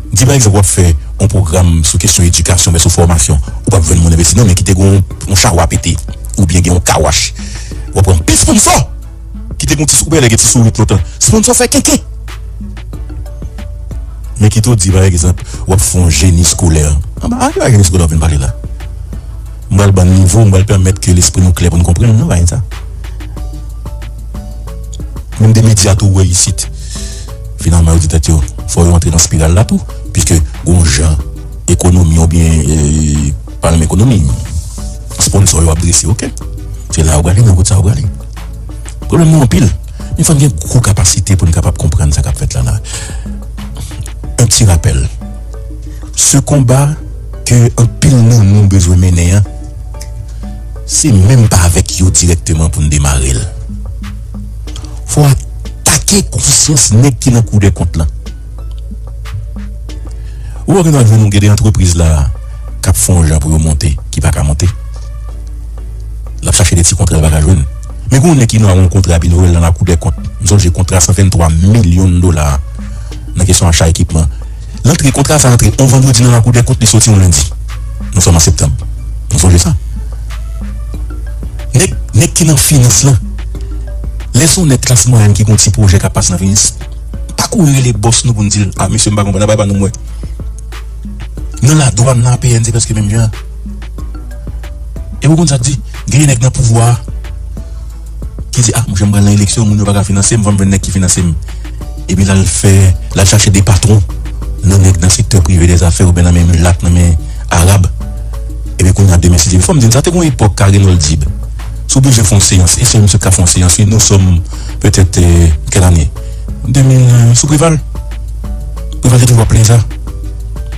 Di pa egzanp, w ap fè yon pwogram sou kesyon edikasyon, oubyen sou fòmasyon, ou p ap jwenn moun envesti non, men kite gen yon, yon chawa pete, oubyen gen yon kawach. W ap pran anpil sponsò. Kite gen ti sou, oubyen lè gen ti sourit lontan. Sponsò fè kenken. Men kite w di, pa egzanp, w ap fè yon jeni eskolè. Anba, a ki bagay jeni eskolè w vin pale la? M pral ban n nivo, m pral pèmèt ke lespri nou klè pou n konprann, non, pa gen sa. Menm de medya tou, ou wè isit. Finalman, yo di tèt yo, fò yo antre nan espiral la tou, piske gon jan ekonomi oubyen, e, pa menm ekonomi, sponsò yo ap drese, oke? Se la ou prale, nan wout sa ou prale. Pwoblèm nou anpil. Men fò n gen gwo kapasite pou n kapab konprann sa k ap fèt la, la. Un petit rappel. Ce combat ke anpil nan nou bezwen mennen an, se menm pa avèk yo dirèkteman pou n demare l. Fò atake konsyans nèg ki nan Cour des comptes lan. Ou wè gen dwa jwenn ou gen de antrepriz la k ap fè yon jan pou yo monte, ki pa ka monte. L ap chache de ti kontra l pa ka jwenn. Men gen yon nèg ki nan yon kontra epi nou rele l nan la Cour des comptes. M sonje kontra san venntwa milyon dola nan kesyon acha ekipman. L antre, kontra sa antre yon vandredi nan lakou dè kont, li soti yon lendi. Nou sòm an septanm. Nou sonje sa. Nèg, nèg ki nan finans lan, lè se yon nèg klas mwayèn ki gen yon ti pwojè k ap pase nan finans, pa kouri rele bòs nou pou n di l, "A, mesye, m pa konprann, apa e pa nou m wè." Nan ladwàn, nan A P N, se prèske menm jan. E ou konn sa k di? Gen nèg nan pouvwa a ki di, "A, monchè, m pral nan eleksyon, moun yo pa ka finanse m, fò m jwenn nèg ki finanse m." Epi l al fè, l al chache de patwon nan nèg nan sektè prive dèzafè oubyen nan men milat, nan men arab. Epi kounye a demen, si Dye vle, fò m di n sa, te gen yon epòk, Carine Oldib, si w bezwen fè yon seyans, e sèl misye k ka fè yon seyans, wi, nou sòm petèt, eh, kèl ane? De mil, eh, sou Preval. Preval te toujou ap plenn sa.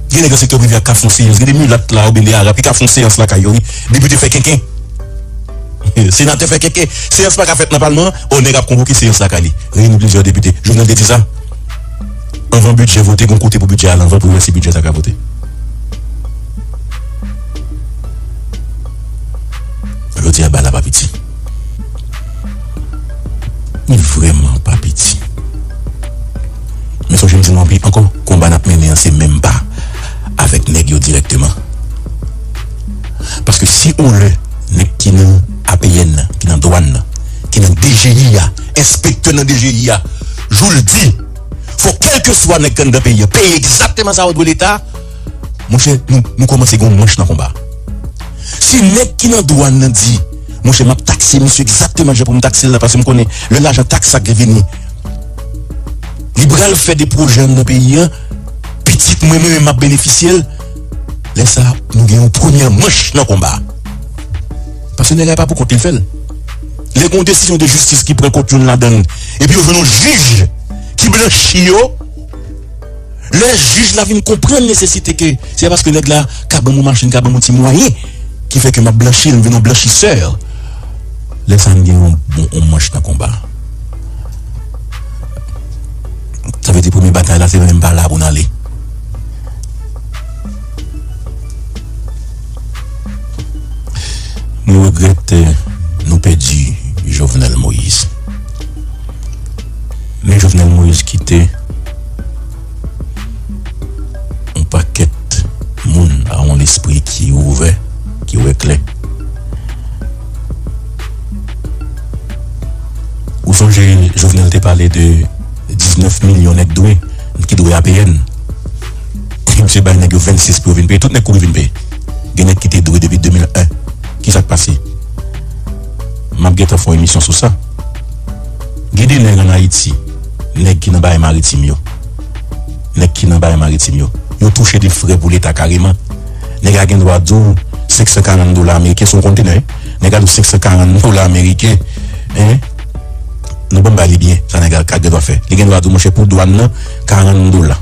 Gen nèg nan sektè prive a k ka fè yon seyans, gen de milat la, oubyen de arab, ki ka fè yon seyans lakay yo, wi. Depite fè kenken. Senatè fè kenken. Seyans pa ka fèt nan palman an, o, nèg ap konvoke seyans lakay li. Reyini plizyè depite. Jovenel te di sa. Anvan bidjè vote, gon kote pou bidjè al anvan pou wè si bidjè sa ka vote. Jodi a, bal la pa piti. Li vrèman pa piti. Men sonje m di nou anpi-, ankò, konba n ap mennen an se menm pa avèk nèg yo dirèkteman. Paske si on lè nèg ki nan A P N nan, ki nan dwàn nan, ki nan D G I a, enspektè nan D G I a, jou l di, fò kèlkeswa nèg k anndan peyi a peye egzakteman sa yo dwe Leta, monchè, nou, nou kòmanse gen yon manch nan konba a. Si nèg ki nan dwàn nan di, "Monchè, m ap takse misye egzakteman jan pou m takse l la, paske m konnen lè lajan taks sa k vini, li pral fè de pwojè anndan peyi a, pitit mwen, mwen menm m ap benefisye l," lè sa a, nou gen yon premyè manch nan konba a. Paske nèg la pa pou kont li l fè l. Lè gen yon desizyon de jistis ki pran kont youn ladan l, epi yo jwenn yon jij ki blanchi yo, lè jij la vin konprann nesesite ke se pa paske nèg la ka ban m yon machin, ka ban m yon ti mwayen, ki fè ke m ap blanchi l, m vin yon blanchisè. Lè sa a, n gen yon bon, yon manch nan konba a. Sa vle di premye batay la, se menm pa la pou n ale. Nou regrèt, eh, nou pèdi Jovenel Moïse. Men Jovenel Moïse kite yon pakèt moun a yon lespri ki ouvè, ki wè klè. Ou sonje Jovenel te pale de diznèf milyon nèg dwe, ki dwe A P N. Misye bay nèg yo vennsis pou yo vin peye. Tout nèg kouri vin peye. Gen nèg ki te dwe depi de mil en. Kisa k pase? M ap gentan fè yon emisyon sou sa. Gen de nèg ann Ayiti, nèg ki nan bagay maritim yo. Nèg ki nan bagay maritim yo. Yo touche de frè pou Leta kareman. Nèg la gen dwa di w senk san karant dola ameriken sou yon kontenè, wi. Nèg la di w senk san karant dola ameriken. Hein? Nou ban m bay li byen, sa nèg la ka gen dwa fè. Li gen dwa di w, monchè, pou dwàn nan, karant dola.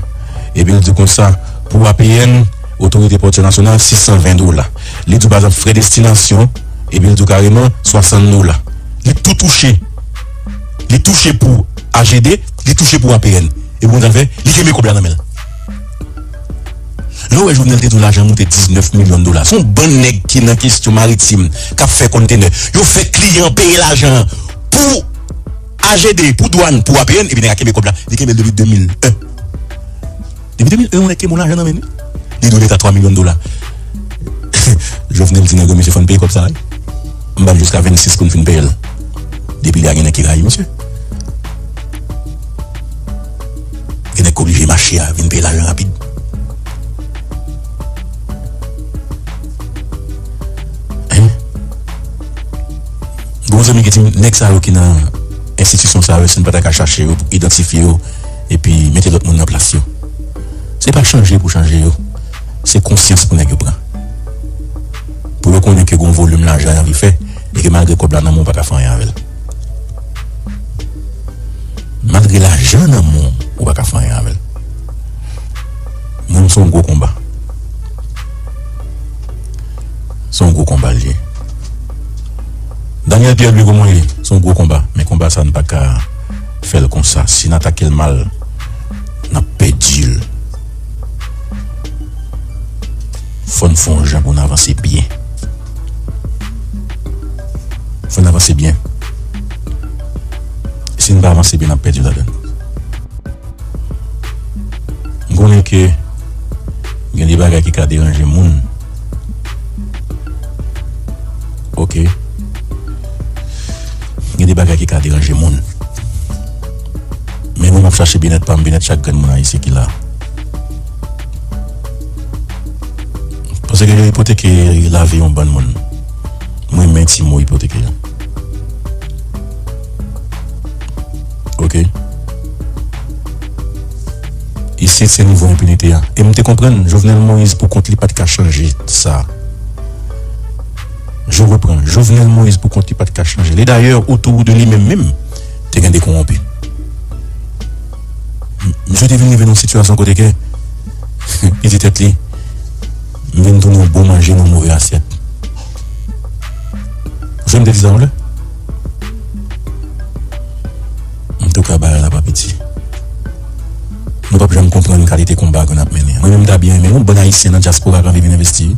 Epi l di konsa, pou A P N, Otorite Pòtyè Nasyonal, sis san ven dola. Li di w, pa egzanp, frè destinasyon, epi l di w kareman, swasant dola. Li tou touche. Li touche pou A G D, li touche pou A P N. Epi w konn sa l fè? Li kenbe kòb la nan men l. Lè w wè Jovenel te di w lajan moute diznèf milyon dola, se yon bann nèg ki nan kesyon maritim, k ap fè kontenè. Yo fè kliyan peye lajan an pou A G D, pou dwàn, pou A P N, epi nèg la kenbe kòb la. Li kenbe l depi de mil en. Depi de mil en, yon nèg kenbe yon lajan nan men l, wi. Li dwe Leta twa milyon dola. Jovenel di nèg yo, "Mesye, fò n peye kòb sa a, wi. M ba l jiska vennsis pou n fin peye l." Depi lè a, gen nèg ki rayi misye. Gen nèg ki oblije mache a, vin peye lajan rapid. Hein? Gen yon zanmi ki di m, nèg sa yo ki nan enstitisyon sa yo, si n pa ta ka chache yo, idantifye yo, epi mete lòt moun nan plas yo. Se pa chanje pou chanje yo. Se konsyans pou nèg yo pran. Pou yo konnen ke gen yon volim lajan y anvi fè, e ke malgre kòb la nan men w, ou pa ka fè anyen avè l. Malgre lajan nan men w, ou pa ka fè anyen avè l. Moun, se yon gwo konba. Se yon gwo konba l ye. Daniel Pierre, li, kòman w ye? Se yon gwo konba. Men konba sa, n pa ka fè l konsa. Si n atake l mal, n ap pèdi l. Fò n fè yon jan pou n avanse byen. Fò n avanse byen. Si n pa avanse byen, n ap pèdi ladan l. M konnen ke Bagay ki ka deranje moun. Ok. Gen de bagay ki ka deranje moun. Men mwen, m ap chache byennèt pa m, byennèt chak grenn moun ayisyen ki la. Paske yo ipoteke lavi yon bann moun. Mwen, men ti mo ipoteke a. Ok. Isit, se nivo enpinite a. E m te konprann, Jovenel Moïse, pou kont li, pa t ka chanje sa. Je reprends. Jovenel Moïse, pou kont li, pa t ka chanje. E dayè, otou de li menm menm, te gen de kowonpi. M-, misye te vin rive nan yon sitiyasyon kote ke li di tèt li, "M vin tounen yon bon manje nan yon move asyèt." Ou sonje m te di sa yon lè? Antouka, bagay la pa piti. Nou p ap janm konprann kalite konba ke n ap mennen an. Mwen menm, m ta byen renmen yon bann Ayisyen nan dyaspora k anvi vin envesti.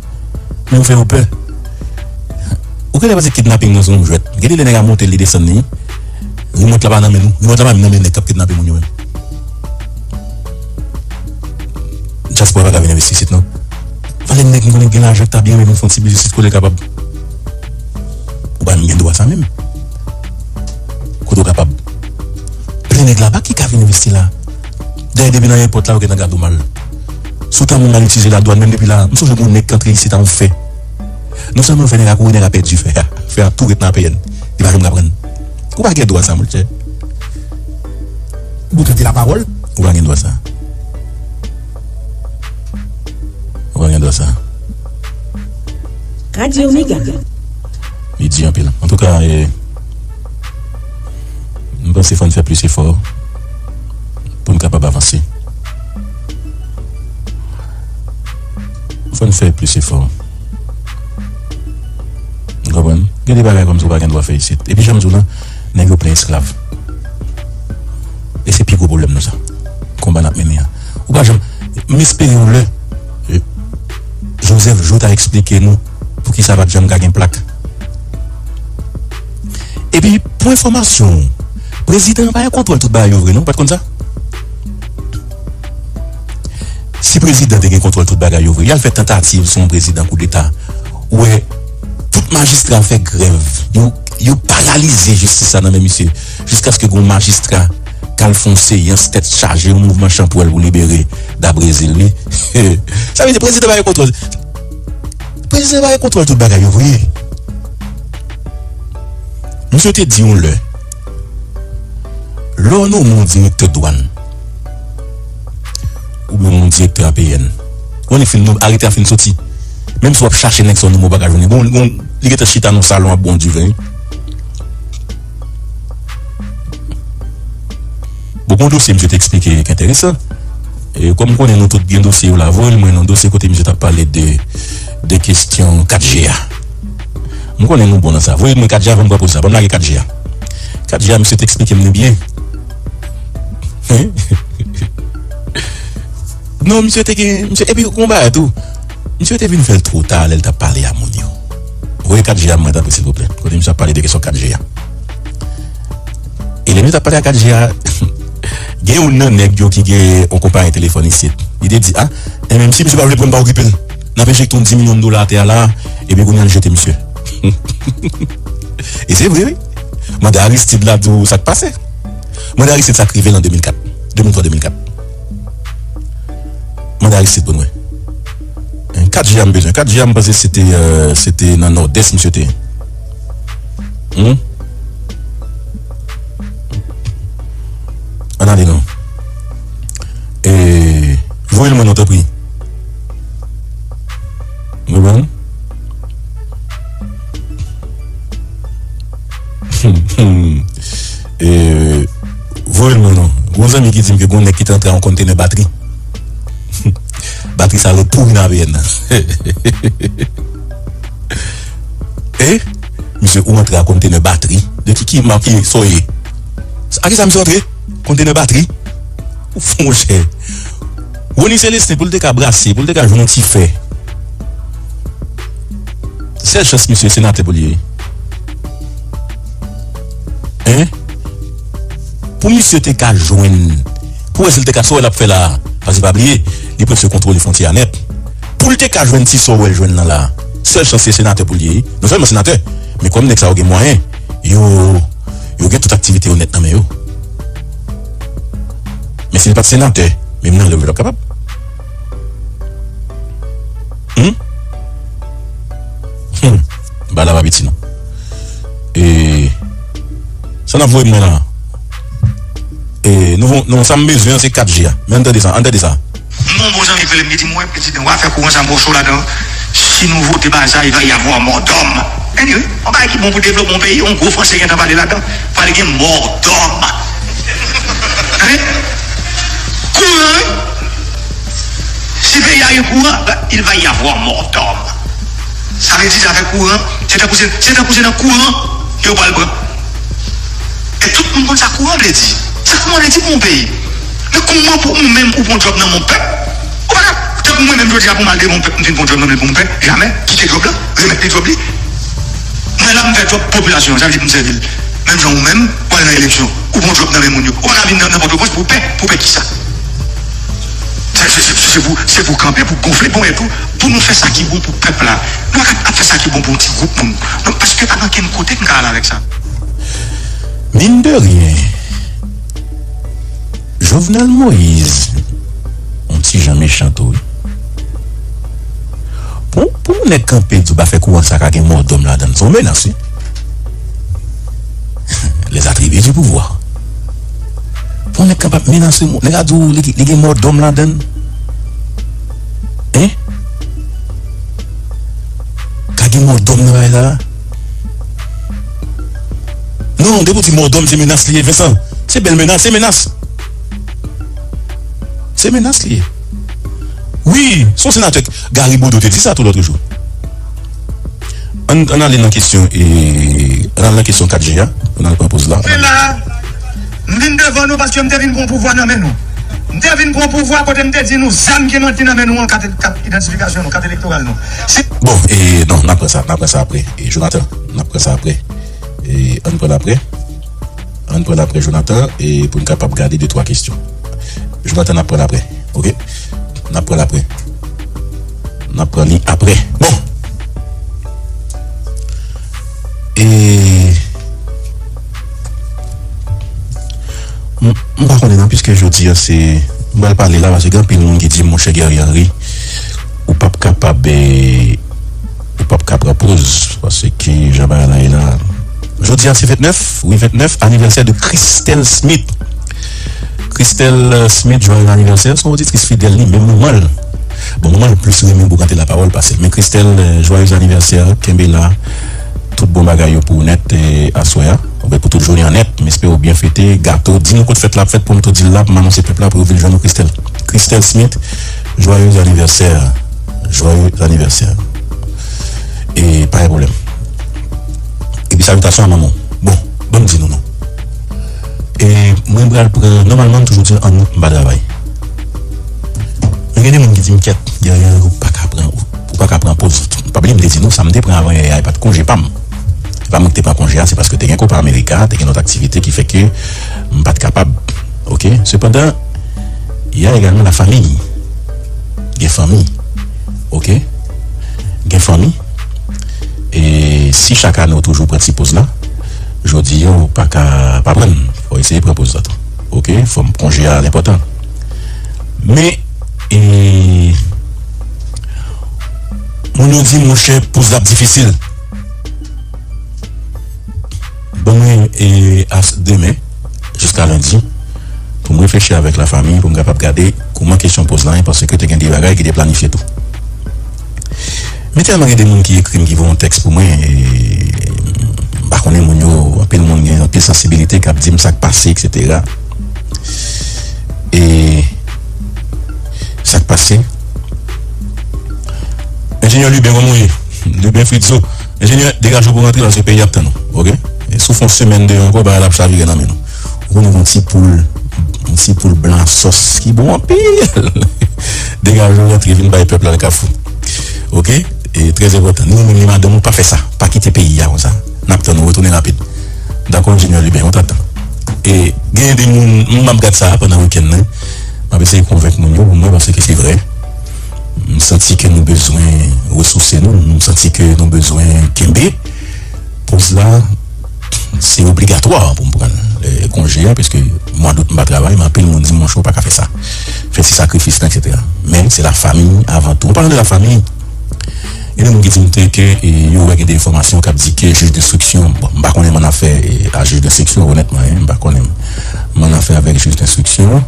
Men m fè yo pè. Ou genlè panse kidnaping nan se yon jwèt. Gen de lè nèg a monte l, li desann li. Rimòt la pa nan men nou. Rimòt la pa menm nan men nèg k ap kidnape moun yo menm. Dyaspora pa ka vin envesti isit non. Valè nèg m konnen k gen lajan k ta byen renmen fè yon ti biznis isit kote l kapab. Ou pa menm gen dwa sa menm. Kote w kapab. Plen nèg laba ki ka vin envesti la. Dayè depi nan èpòt la yo gentan gade w mal. Si w ta moun mal itilize ladwàn menm depi la, m sonje gen yon nèg k antre isit a yon fè. Non sèlman fè nèg a kouri, nèg a pèdi fè a. Fè a tou ret nan A P N. Li pa janm ka pran l. Ou pa gen dwa sa monchè. Ou tande lapawòl. Ou pa gen dwa sa. Ou pa gen dwa sa. Radyo Mega. Li di anpil. Antouka, e, m panse fò n fè plis efò pou n kapab avanse. Fò n fè plis efò. Ou konprann? Gen de bagay kòmsi ou pa gen dwa fè isit. Epi jan m di w lan, nèg yo plen esklav. E se pi gwo pwoblèm nou sa. Konba n ap mennen an. Ou pa janm, m espere yon lè, e, Joseph Jouthe a eksplike nou poukisa pa t janm ka gen plak. Epi, pou enfòmasyon w, prezidan an pa gen kontwòl tout bagay yo vre non, ou pa t konn sa? Si prezidan te gen kontwòl tout bagay yo vre, y al fè tantativ sou yon prezidan koudeta. Ou wè, tout majistra fè grèv. Yo, yo paralize jistis la nan men misye. Jiskaske gen yon majistra k al fè yon seyans tèt chaje, yon mouvman chanpwèl pou libere Dabrezil, wi. Sa vle di prezidan pa gen kontwòl. Prezidan pa gen kontwòl tout bagay yo vre. Misye te di yon lè, lè w nonmen yon direktè dwàn, oubyen yon direktè A P N, yon nèg fin nonmen, arete a fin soti. Menm si w ap chache nèg sa w nonmen, ou pa ka jwenn li. Bon, bon, li gentan chita nan salon ap bwè yon diven, wi. Bon, gen yon dosye misye te eksplike ki enteresan. E, kòm m konnen nou tout gen dosye yo la, voye l mwen non, dosye kote misye t ap pale de, de kesyon kat G a. M konnen nou bon nan sa. Voye l mwen kat G a, fò m pran poz sa. Ban m lage kat G a. Kat G a, misye te eksplike m li byen. Non, misye te gen, misye, epi konba a tou. Misye te vin fè l twò ta lè l t ap pale a moun yo. Voye kat G a mwen tanpri silvouplè. Kote misye ap pale de kesyon kat G a. E lè misye t ap pale a kat G a, gen youn nan nèg yo ki gen yon konpayi telefòn isit. Li te di, a, e menm si misye pa vle pran, m pa okipe l. N ap enjekte yon dis milyon dola atè a la, epi kounye a n jete misye. E se vre, wi. Mande Aristide la di w sa k pase. Mande Aristide sa k rive l an de mil kat, de mil twa, de mil kat. Mande Aristide pou nou wè. Hein, kat G a m bezwen. Kat G a m panse se te, euh, se te nan Nòdès misye te ye. Hmm? Ann ale non. E, voye l mwen non, tanpri. Ou konprann? E, voye l mwen non. Gon zanmi ki di m ke gon nèg ki te antre a yon kontenè batri. Batri sa ret pouri nan A P N nan. E, misye, ou antre a kontenè batri. De ki, ki mak, ki sa w ye? A kisa misye antre? Kontenè batri? Ou fou monchè. Rony Célestin, pou l te ka brase, pou l te ka jwenn yon ti fè. Sèl chans misye, senatè pou l ye. Hein? Pou misye te ka jwenn, pou wè si l te ka, sa w wè l ap fè la a. Paske pa bliye, li prèske kontwole fwontyè a nèt. te ka jwenn ti sa w wè l jwenn nan la a. Sèl chans se senatè pou l ye, wi. Non sèlman senatè, men kòm nèg sa yo gen mwayen, yo, yo gen tout aktivite yo nèt nan men yo. Men si l pa t senatè, menm nan lè yo pa t ap kapab. Hmm? Hmm. Bagay la pa piti non. E sa n ap voye mwen la. E nou, nou, sa m bezwen an se kat G a. Men ann tande sa, ann tande sa. M gon bon zanmi k rele m, li di m, "Wè, pitit, w a fè kouran sa mò cho ladan. Si nou vote bagay sa, il va y avoir mort d'homme." Anyway, yon bagay ki bon pou devlope yon peyi, yon gwo franse gentan pale ladan. Pale gen mort d'homme. Hein? Kouran, wi. Si peyi a gen kouran, il va y avoir mort d'homme. Sa vle di zafè kouran, se tankou se, se tankou se nan kouran yo pral pran. E tout moun konn sa kouran vle di. Sa kouran vle di pou yon peyi. Men kouman pou ou menm ou pran djòb nan men yon pèp? Ou pa ka, tankou mwen menm jodi a pou m al devan yon pèp, m fin pran djòb nan men pou yon pèp, jamè, kite djòb la, remèt li djòb li. Mwen la m fè djòb popilasyon an, sa vle di pou m sèvi l. Menm jan ou menm, ou al nan eleksyon, ou pran djòb nan men moun yo. Ou pa ka vin nan, nan Pòtoprens pou pè, pou pè kisa? Se, se, se, se pou, se pou kanpe, pou gonfle ponyèt ou, pou nou fè sa ki bon pou pèp la. Nou pa ka ap fè sa ki bon pou yon ti gwoup moun. Non, paske pa gen okenn kote m ka al avèk sa. Mine de rien, Jovenel Moïse, yon ti jan mechan tou, wi. Pou, pou yon nèg kanpe di w pa fè kouran sa ka gen mò dòm ladan l, se yon menas, wi. Les attributs du pouvoir. Pou yon nèg kanpe ap menase moun, nèg la di w li, li gen mò dòm ladan l. Hein? Ka gen mò dòm nan bagay sa la? Non, depi w di mò dòm, se menas li ye, Vincent. Se bèl menas, se menas. Se menas li ye. Wi, se yon senatè. Gary Bodeau te di sa tou lòt jou. Ann, ann ale nan kesyon, e, ann ale nan kesyon kat G a, pou n al pran poz la. Se la, m vin devan nou paske m te vin pran pouvwa nan men nou. M te vin pran pouvwa kote m te di nou zam ki nan, ki nan men nou an, kat, kat idantifikasyon nou, kat elektoral nou. Se Bon, e, non, n ap pran sa, n ap pran sa apre. E, Jonathan, n ap pran sa apre. E, ann pran l apre. Ann pran l apre, Jonathan, e pou n kapab gade de twa kesyon. Jonathan, n ap pran l apre, oke? N ap pran l apre. N ap pran li apre. Bon. E, m, m pa konnen non, piske jodi a se, m pral pale la, paske gen anpil moun ki di, monchè Guerrier Henry, ou p ap kapab, e, ou p ap ka pran poz, paske jan bagay la ye la. Jodi a se ventnèf, wi, ventnèf, anivèsè de Christelle Smith. Christelle, euh, Smith, joyeux anniversaire, se yon oditris fidèl li, menm manman l. Bon, manman l plis renmen boukante lapawòl pase l. Men Christelle, euh, joyeux anniversaire, kenbe la. Tout bon bagay yo pou ou nèt, e, aswè a. Oubyen pou tout jounen an nèt, m espere w byen fete, gato. Di nou kote fèt la ap fèt pou m tou di l la, pou m anonse pèp la pou yo vin jwenn ou, Christelle. Christelle Smith, joyeux anniversaire. Joyeux anniversaire. E pa gen pwoblèm. Epi salitasion a manman w. Bon, ban m di nou non. E mwen pral pran, nòmalman m toujou di ann m pa travay. Men gen de moun ki di m, "Kèt, Guerrier, ou pa ka pran, ou, ou pa ka pran poz." Pa bliye m te di nou sa m te pran avan yè a, e pa t konje pa m. E pa mwen ki te pran konje a, se paske te gen Copa America, te gen lòt aktivite ki fè ke m pa t kapab. Oke? Sepandan, il y a également la famille. Gen fanmi. Oke? Gen fanmi. E si chak ane w toujou pran ti poz la, jodi a w pa ka pa pran l. Fò w eseye pran poz la tou. Oke? Fò m konje a enpòtan. Men, e, moun yo di, monchè, poz la ap difisil. Ban mwen, e, as-, demen, jiska lendi, pou m reflechi avèk lafanmi, pou m kapab gade kòman kesyon poz la ye, paske te gen de bagay ki te planifye tou. Men tèlman gen de moun ki ekri m, ki voye yon tèks pou mwen, e, m pa konnen moun yo, anpil moun gen anpil sansibilite k ap di m sa k pase, etsetera. E sa k pase? Enjenyè Lubin, kòman w ye? Lubin Fritzo. Enjenyè, degaje w pou w rantre paske peyi ap tann ou. Oke? E si w fè yon semèn deyò ankò, bagay la ap chavire nan men nou. Ou konnen yon ti poul, yon ti poul blan sòs ki bon anpil. Degaje w rantre vin bay pèp la nan kafou. Oke? E trè enpòtan. Ni ou menm ni madanm ou pa fè sa. Pa kite peyi a konsa. N ap tann ou retounen rapid. Dakò, Enjenyè Lubin, on t'attend. E gen de moun, m ap gad sa pandan wikenn nan. M ap eseye konvenk moun yo pou mwen paske se vre. M santi ke nou bezwen resouse nou, m santi ke nou bezwen kenbe poz la. Se obligatwa pou m pran, eh, konje a, paske mwa dout m pa travay, men anpil moun di m, "Monchè, ou pa ka fè sa. Fè ti sakrifis lan, et cetera." Men se lafanmi avan tou. An palan de lafanmi, gen de moun ki di m te ke, eh, yo wè gen de enfòmasyon k ap di ke jij denstriksyon, bon, m pa konnen m annafè, eh, a jij denstriksyon, onètman, en, m pa konnen m annafè avèk jij denstriksyon.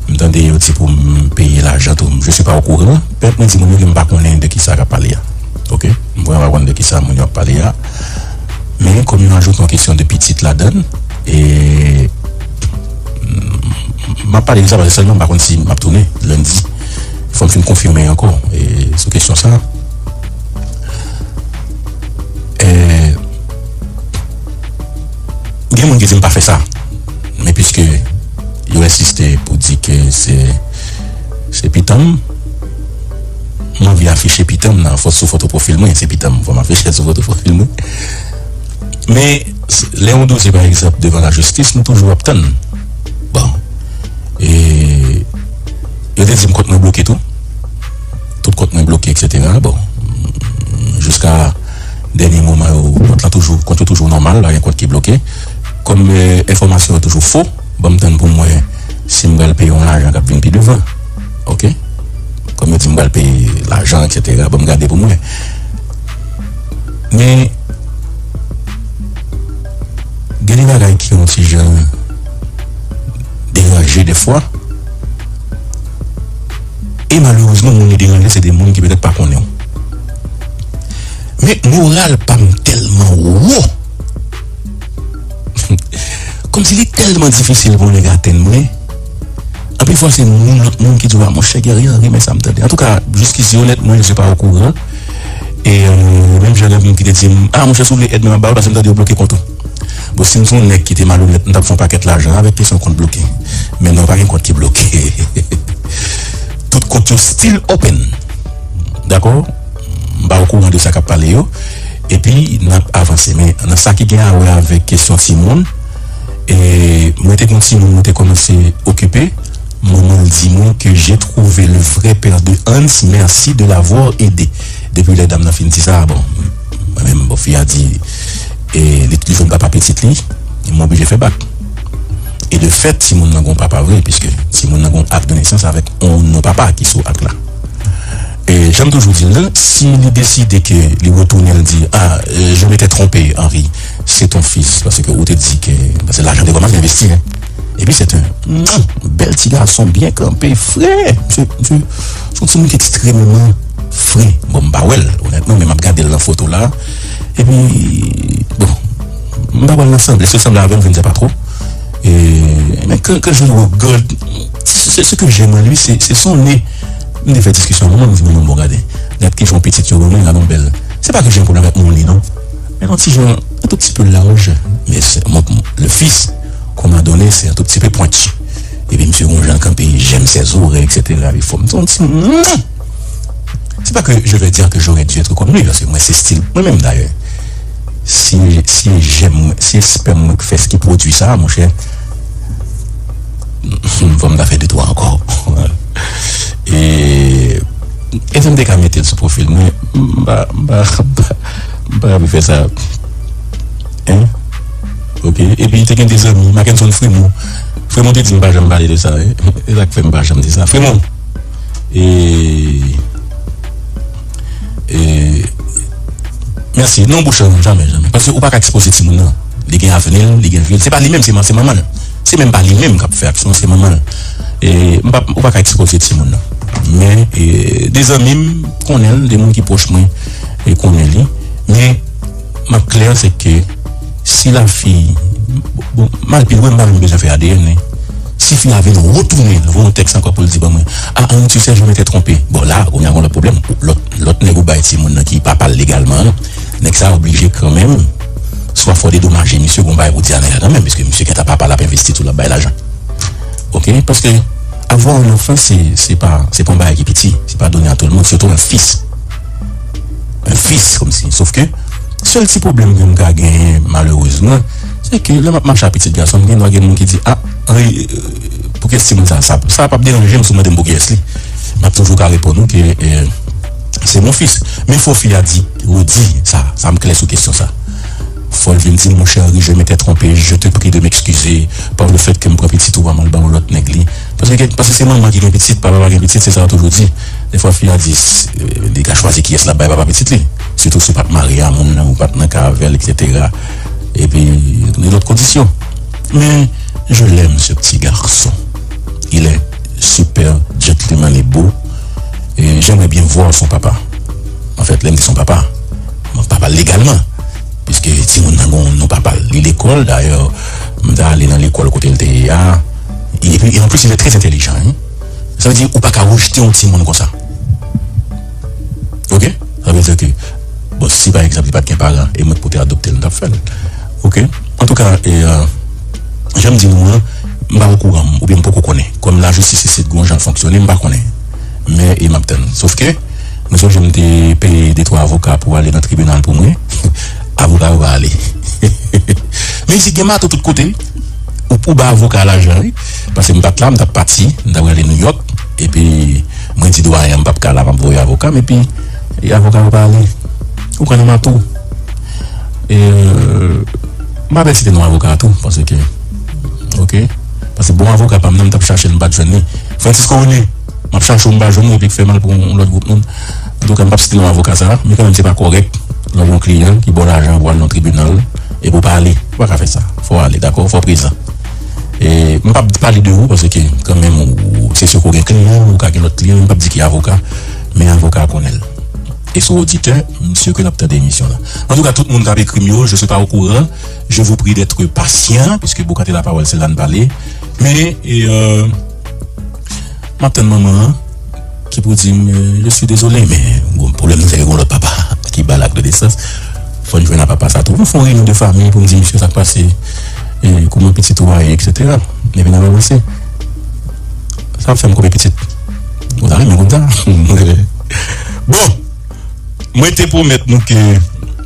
M tande yo di pou m peye lajan tou. Je suis pas au courant. Pèp, mwen di moun yo ke m pa konnen de kisa y ap pale a. Oke? M vrèman pa konnen de kisa moun yo ap pale a. Men, kòm yo ajoute yon kesyon de pitit ladan l, e, m, m ap pale de sa paske sèlman m pa konn si m ap tounen lendi. Fò m fin konfime ankò, e, sou kesyon sa. E, gen moun ki di m pa fè sa. Men piske yo ensiste pou di ke se, se pitan m, m anvi afiche pitan m nan fo-, sou foto pwofil mwen, se pitan m, fò m afiche l sou foto pwofil mwen. Men, s-, lè yon dosye, pa egzanp, devan lajistis, nou toujou ap tann. Bon. E yo te di m kont mwen bloke tou. Tout kont mwen bloke, et cetera. Bon, jiska dènye moman yo, kont lan toujou, kont yo toujou nòmal, pa gen kont ki bloke. Kòm, eh, enfòmasyon yo toujou fo, ban m tann pou m wè si m pral peye yon lajan k ap vin pi devan. Oke? Kòm yo di m pral peye lajan, et cetera, ban m gade pou m wè. Men, gen de bagay ki yon ti jan deranje dèfwa. E malerezman, moun li deranje, se de moun ki petèt pa konnen w. Men moral pa m tèlman wo. Kòmsi li tèlman difisil pou yon nèg atenn mwen. Anpil fwa, se moun, lòt moun ki di w, "A, monchè, Guerrier, renmen sa m tande." Antouka, jiskisi, onètman, je suis pas au courant. E, euh, menm jan gen moun ki te di m, "A, monchè, si w vle èd mwen, m ap ba w l, paske m tande yo bloke kont ou." Bon, si m se yon nèg ki te malonèt, m t ap fè yon pakèt lajan avèk kesyon kont bloke. Men non, pa gen kont ki bloke. Tout kont yo still open. Dakò? M pa okouran de sa k ap pale yo. Epi, n ap avanse. Men nan sa ki gen a wè avèk kesyon timoun, e, mwen te gen yon timoun mwen te kòmanse okipe, manman l di mwen ke j'ai trouvé le vrai père de Hans, merci de l'avoir aidé. Depi lè dam nan fin di sa, bon, mwen menm, bon, fi a di, e, li, li jwenn papa pitit li, m oblije fè bak. E de fèt, timoun nan gon papa vre, piske timoun nan gon ak de nesans avèk yon non papa ki sou ak la. E jan m toujou di l nan, si li deside ke li retounen, l di, "Ah, euh, je m'étais trompé, Henri, c'est ton fils," paske ou te di ke, paske lajan te kòmanse envesti, en. Epi se te yon, mm, bèl ti gason, byen kanpe, fre. Misye, misye, se yon timoun ki ekstrèmman fre. Bon, m pa wè l, onètman, men m ap gade l nan foto la. Epi, bon, m pa wè l nan sanble. Si l sanble avè m, je ne sais pas trop. E, men ke, ke je regarde, c'est ce que j'aime en lui, c'est, c'est son nez. M te fè diskisyon ak moun, m di, "Moun, bon, gade, gad kijan pitit yo ban mwen, gad yon bèl." Se pa ke j'ai un problème avec mon nez, non. Men yon ti jan, un tout petit peu large, mais c'est, moi, le fils qu'on m'a donné, c'est un tout petit peu pointu. Epi misye gon jan l kanpe, j'aime ses oreilles, et cetera. Li fò m di yon ti, c'est pas que je vais dire que j'aurais dû être comme lui, paske mwen se stil mwen menm dayè. Si, si j'aime, si espèm mwen k fè s ki pwodui sa, monchè, fò m ta fè de twa ankò. E, e si m te ka mete l sou pwofil mwen, m pa, m pa, m pa, m pa anvi fè sa. Hein? Ok. Epi te gen de zanmi, Mackenson Fremont. Fremont te di m pa janm pale de sa, wi. E sa k fè m pa janm di sa. Fremont! E, e, mèsi. Non, bouch lan, jamè, jamè. Paske ou pa ka ekspoze timoun nan. Li gen avni l, li gen vi l. Se pa li menm, se man-, se manman l. Se menm pa li menm k ap fè aksyon, se manman l. E, m pa, ou pa ka ekspoze timoun nan. Men, e, de zanmi m konnen l, de moun ki pwòch mwen, e konnen li. Men, m ap klè, se ke si lafi, bon, m al pi lwen, m pa menm bezwen fè A D N, wi. Si fi a vin retounen, voye yon tèks ankò pou l di ban mwen, "Ah, Henri, tu sais, je m'étais trompé." Bon, la, kounye a gon lòt pwoblèm. Lòt, lòt nèg ou bay timoun nan ki papa l legalman an, nèg sa a oblije kanmenm, swa fò w dedomaje misye, gon bagay pou di a nèg la kanmenm, piske misye gentan papa l ap envesti tou, l ap bay lajan. Ok? Paske avoir un enfant, se, se pa, se pa yon bagay ki piti. Se pas donné à tout le monde, surtout un fils. Un fils, kòmsi. Sòf ke, sèl ti pwoblèm ke m ka genyen, malerezman, se ke lè m ap mache ak pitit gason m, gen dwa gen moun ki di, "Ah, Henri, euh, pou kiyès timoun sa?" Sa, sa p ap deranje m si w mande m pou kiyès li. M ap toujou ka reponn ou ke, eh, C'est mon fils. Men fò fi a di, redi sa, sa m klè sou kesyon sa. Fò l vin di, mon chéri, je m'étais trompé, je te prie de m'excuser par le fait que m pran pitit ou a m al ba yon lòt nèg li. Paske, paske se manman ki gen pitit, papa pa gen pitit, se sa yo toujou di. Defwa fi a di, li ka chwazi kiyès l ap bay papa pitit li. Sitou si w pa t marye a moun nan, ou pa t nan kay avè l, etsetera. Epi, gen lòt kondisyon. Men, je l'aime, ce petit garçon. Il est super gentleman, li bo. E j'aimerais bien voir son papa. Anfèt, lè m di son papa, m pa pale legalman. Piske timoun nan gen yon non papa l. Li lekòl, dayè, m ta ale nan lekòl kote l te ye a. Epi, e anplis, il est très intelligent, hein. Sa vle di, ou pa ka rejte yon timoun konsa. Ok? Sa vle di ke, bon, si pa egzanp, li pa t gen paran, e mwen k pou te adopte l, m t ap fè l. Ok? Antouka, e, euh, jan m di nou an, m pa okouran, oubyen m poko konnen. Kòm lajistis isit, gen yon jan l fonksyone, m pa konnen. Men, e m ap tann. Sofke, mwen sonje m te peye de twa avoka pou ale nan tribinal pou mwen. Avoka yo pa ale. Men isit gen mato tout kote. Ou, ou ba avoka lajan, wi. Paske m pa t la, m t ap pati, m t ap prale Nouyòk. Epi, mwen di dwayen an, m p ap ka la, m ap voye avoka m, epi, e avoka yo pa ale. Ou konnen mato. E, euh, m pa pèsite non avoka a tou, paske, ok? Paske bon avoka pa m nan, m t ap chache l, m pa t jwenn li. Francisco René, m ap chache w, m pa jwenn ou, epi k fè mal pou yon lòt gwoup moun. Antouka, m p ap site non avoka sa a, men kanmenm se pa kòrèk lè w gen yon kliyan ki ba w lajan pou al nan tribinal, epi w pa ale. Ou pa ka fè sa. Fò w ale, dakò? Fò w prezan. E m p ap pale de ou, paske kanmenm ou, se si w gen kliyan, ou ka gen lòt kliyan, m p ap di ki avoka, men avoka a konnen l. E sou oditè, m si ke l ap tande emisyon la. Antouka, tout moun k ap ekri m yo, je suis pas au courant, je vous prie d'être patient, puisque Bokate Lapawòl, se la n pale. Men, e, euh, m ap tann manman an, ki pou di m, euh, je suis désolé, men, bon, pwoblèm nan, se ke gen yon lòt papa ki ba l ak de nesans. Fò n jwenn a papa sa tou. Fò n fè yon reyinyon de fanmi pou m di misye sa k pase, e kòman pitit ou a ye, etsetera. Epi n ap avanse. Sa ap fè m koupe pitit. Ou ta renmen konn sa? Bon, mwen te pwomèt nou ke,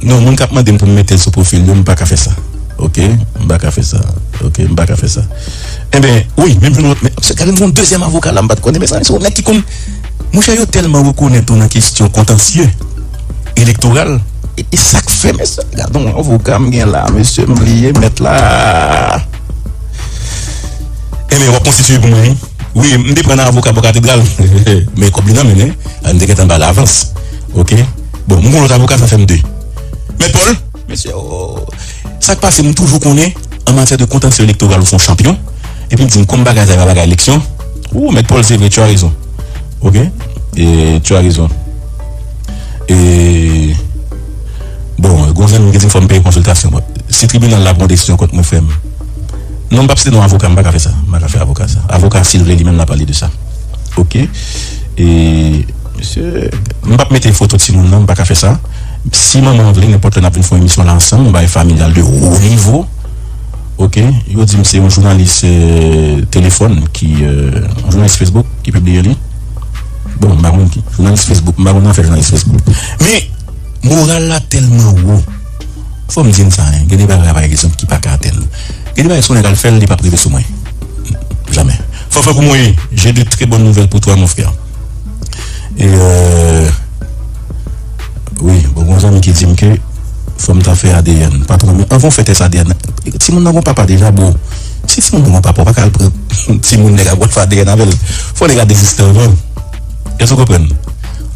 non, moun k ap mande m pou m mete l sou pwofil yo, m pa ka fè sa. Ok? M pa ka fè sa. Ok? M pa ka fè sa. Enben, wi, menm jan nou, men, se gade, nou gen yon dezyèm avoka la, m pa t konnen, mezanmi, se yon nèg ki konn, monchè, yo tèlman rekonèt ou nan kesyon kontansye elektoral. E, e sa k fè, mesye, gade yon avoka m gen la, mesye, m bliye mèt la. Enben, w ap konstitiye pou mwen, wi. Wi, m te pran nan avoka bò katedral. Men kòb li nan men, men, m te gentan ba l avans. Ok? Bon, m gen yon lòt avoka, sa fè m de. Mèt Paul, mesye, oh, sa k pase, m toujou konnen, an matyè de kontansye elektoral, ou se yon chanpyon. Epi l di m, kòm bagay sa, e pa bagay eleksyon. Ou, Mèt Paul, se vre, tu as raison. Ok? E, tu as raison. E, bon, gon zanmi m ki di m fò m peye konsiltasyon. Bon, si tribinal la pran desizyon kont mwen, frè m, non, m p ap site non avoka, m pa ka fè sa. M pa ka fè avoka sa. Avoka, si l vle, li menm, l ap pale de sa. Ok? E, mesye, m p ap mete foto timoun nan, m pa ka fè sa. Si manman an vle, nenpòt lè n ap vin fè yon emisyon la ansanm, yon bagay familyal de wo nivo. Ok? Yo di m se yon jounalis, euh, telefòn ki, euh, yon jounalis Facebook ki pibliye li. Bon, m pa konn ki. Jounalis Facebook, m pa konn afè jounalis Facebook. Men, moral la tèlman wo. Fò m di n sa, hein. Gen de bagay, pa egzanp, ki pa ka atenn nou. Gen de bagay, si yon nèg al fè l, li p ap rive sou mwen. Jamè. Fò fè pou mwen, j'ai de très bonnes nouvelles pour toi, mon frère. E, euh, wi, bon, gon zanmi ki di m ke fò m ta fè A D N. Patwon, men anvan w fè tès A D N, timoun nan gon papa deja, bro. Si timoun nan gon papa, w pa ka al pran timoun nèg ap wè fè A D N avè l. Fò nèg la deziste anvan. Èske w konprann?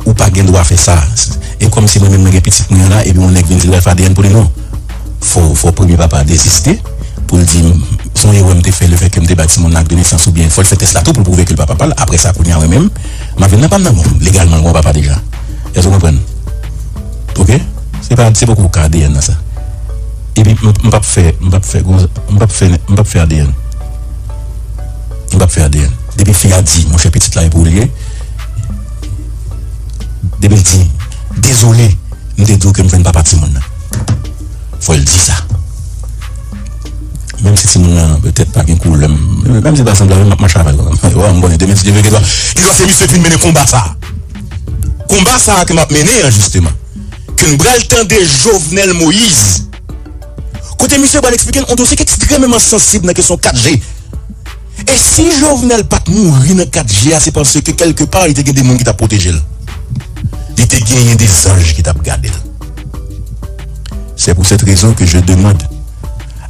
Ou pa gen dwa fè sa. E kòmsi mwen menm mwen gen pitit mwen an la, epi yon nèg vin di l pral fè A D N pou li, non. Fò, fò premye papa a deziste, pou l di, se yon erè m te fè, lefètke m te bay timoun nan ak de nesans, oubyen fò l fè tès la tou pou l pwouve ke l pa papa l. Apre sa, kounye a, mwen menm, m ap vin nan pa m nan, bon, legalman, l gon papa deja. Èske w konprann? Ok? Se pa, se poko ka A D N nan sa. Epi, m, m p ap fè, m p ap fè, m p ap fè, m p ap fè A D N. M p ap fè A D N. Depi fi a di, monchè, pitit la e pou li ye. Depi l di, dezole, m te di w ke m jwenn papa timoun nan. Fò l di sa. Menm si timoun nan petèt pa gen koulè, m, menm si l pa sanble avè m, m ap mache avè l kanmenm. Wi, m konnen demen, si Dye vle, gen dwa, gen dwa se misye k vin mennen konba sa a. Konba sa a ke m ap mennen an, jisteman. Ke n pral tande Jovenel Moïse. Kote misye pral eksplike n yon dosye ki ekstrèmeman sansib nan kesyon kat G. E si Jovenel pa t mouri nan kat G a, se paske kèlkepa, li te gen de moun ki t ap pwoteje l. Li te genyen de zanj ki t ap gade l. C'est pour cette raison que je demande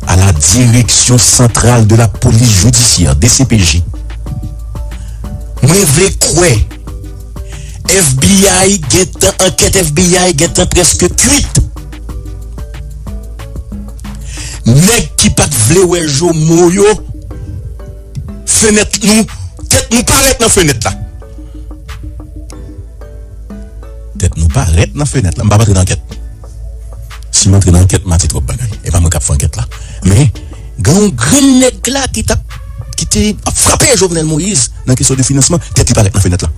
à la Direction Centrale de la Police Judiciaire, D C P J, mwen vle kwè F B I gentan, ankèt F B I gentan prèske kwit. Nèg ki pa t vle wè Jomo yo, fenèt nou, tèt nou parèt nan fenèt la. Tèt nou parèt nan fenèt la. M p ap antre nan ankèt. Si m antre nan ankèt, m a di twòp bagay. E pa mwen k ap fè ankèt la. Men, gen yon grenn nèg la ki t ap, ki te ap frape Jovenel Moïse nan kesyon de finansman, tèt li parèt nan fenèt la.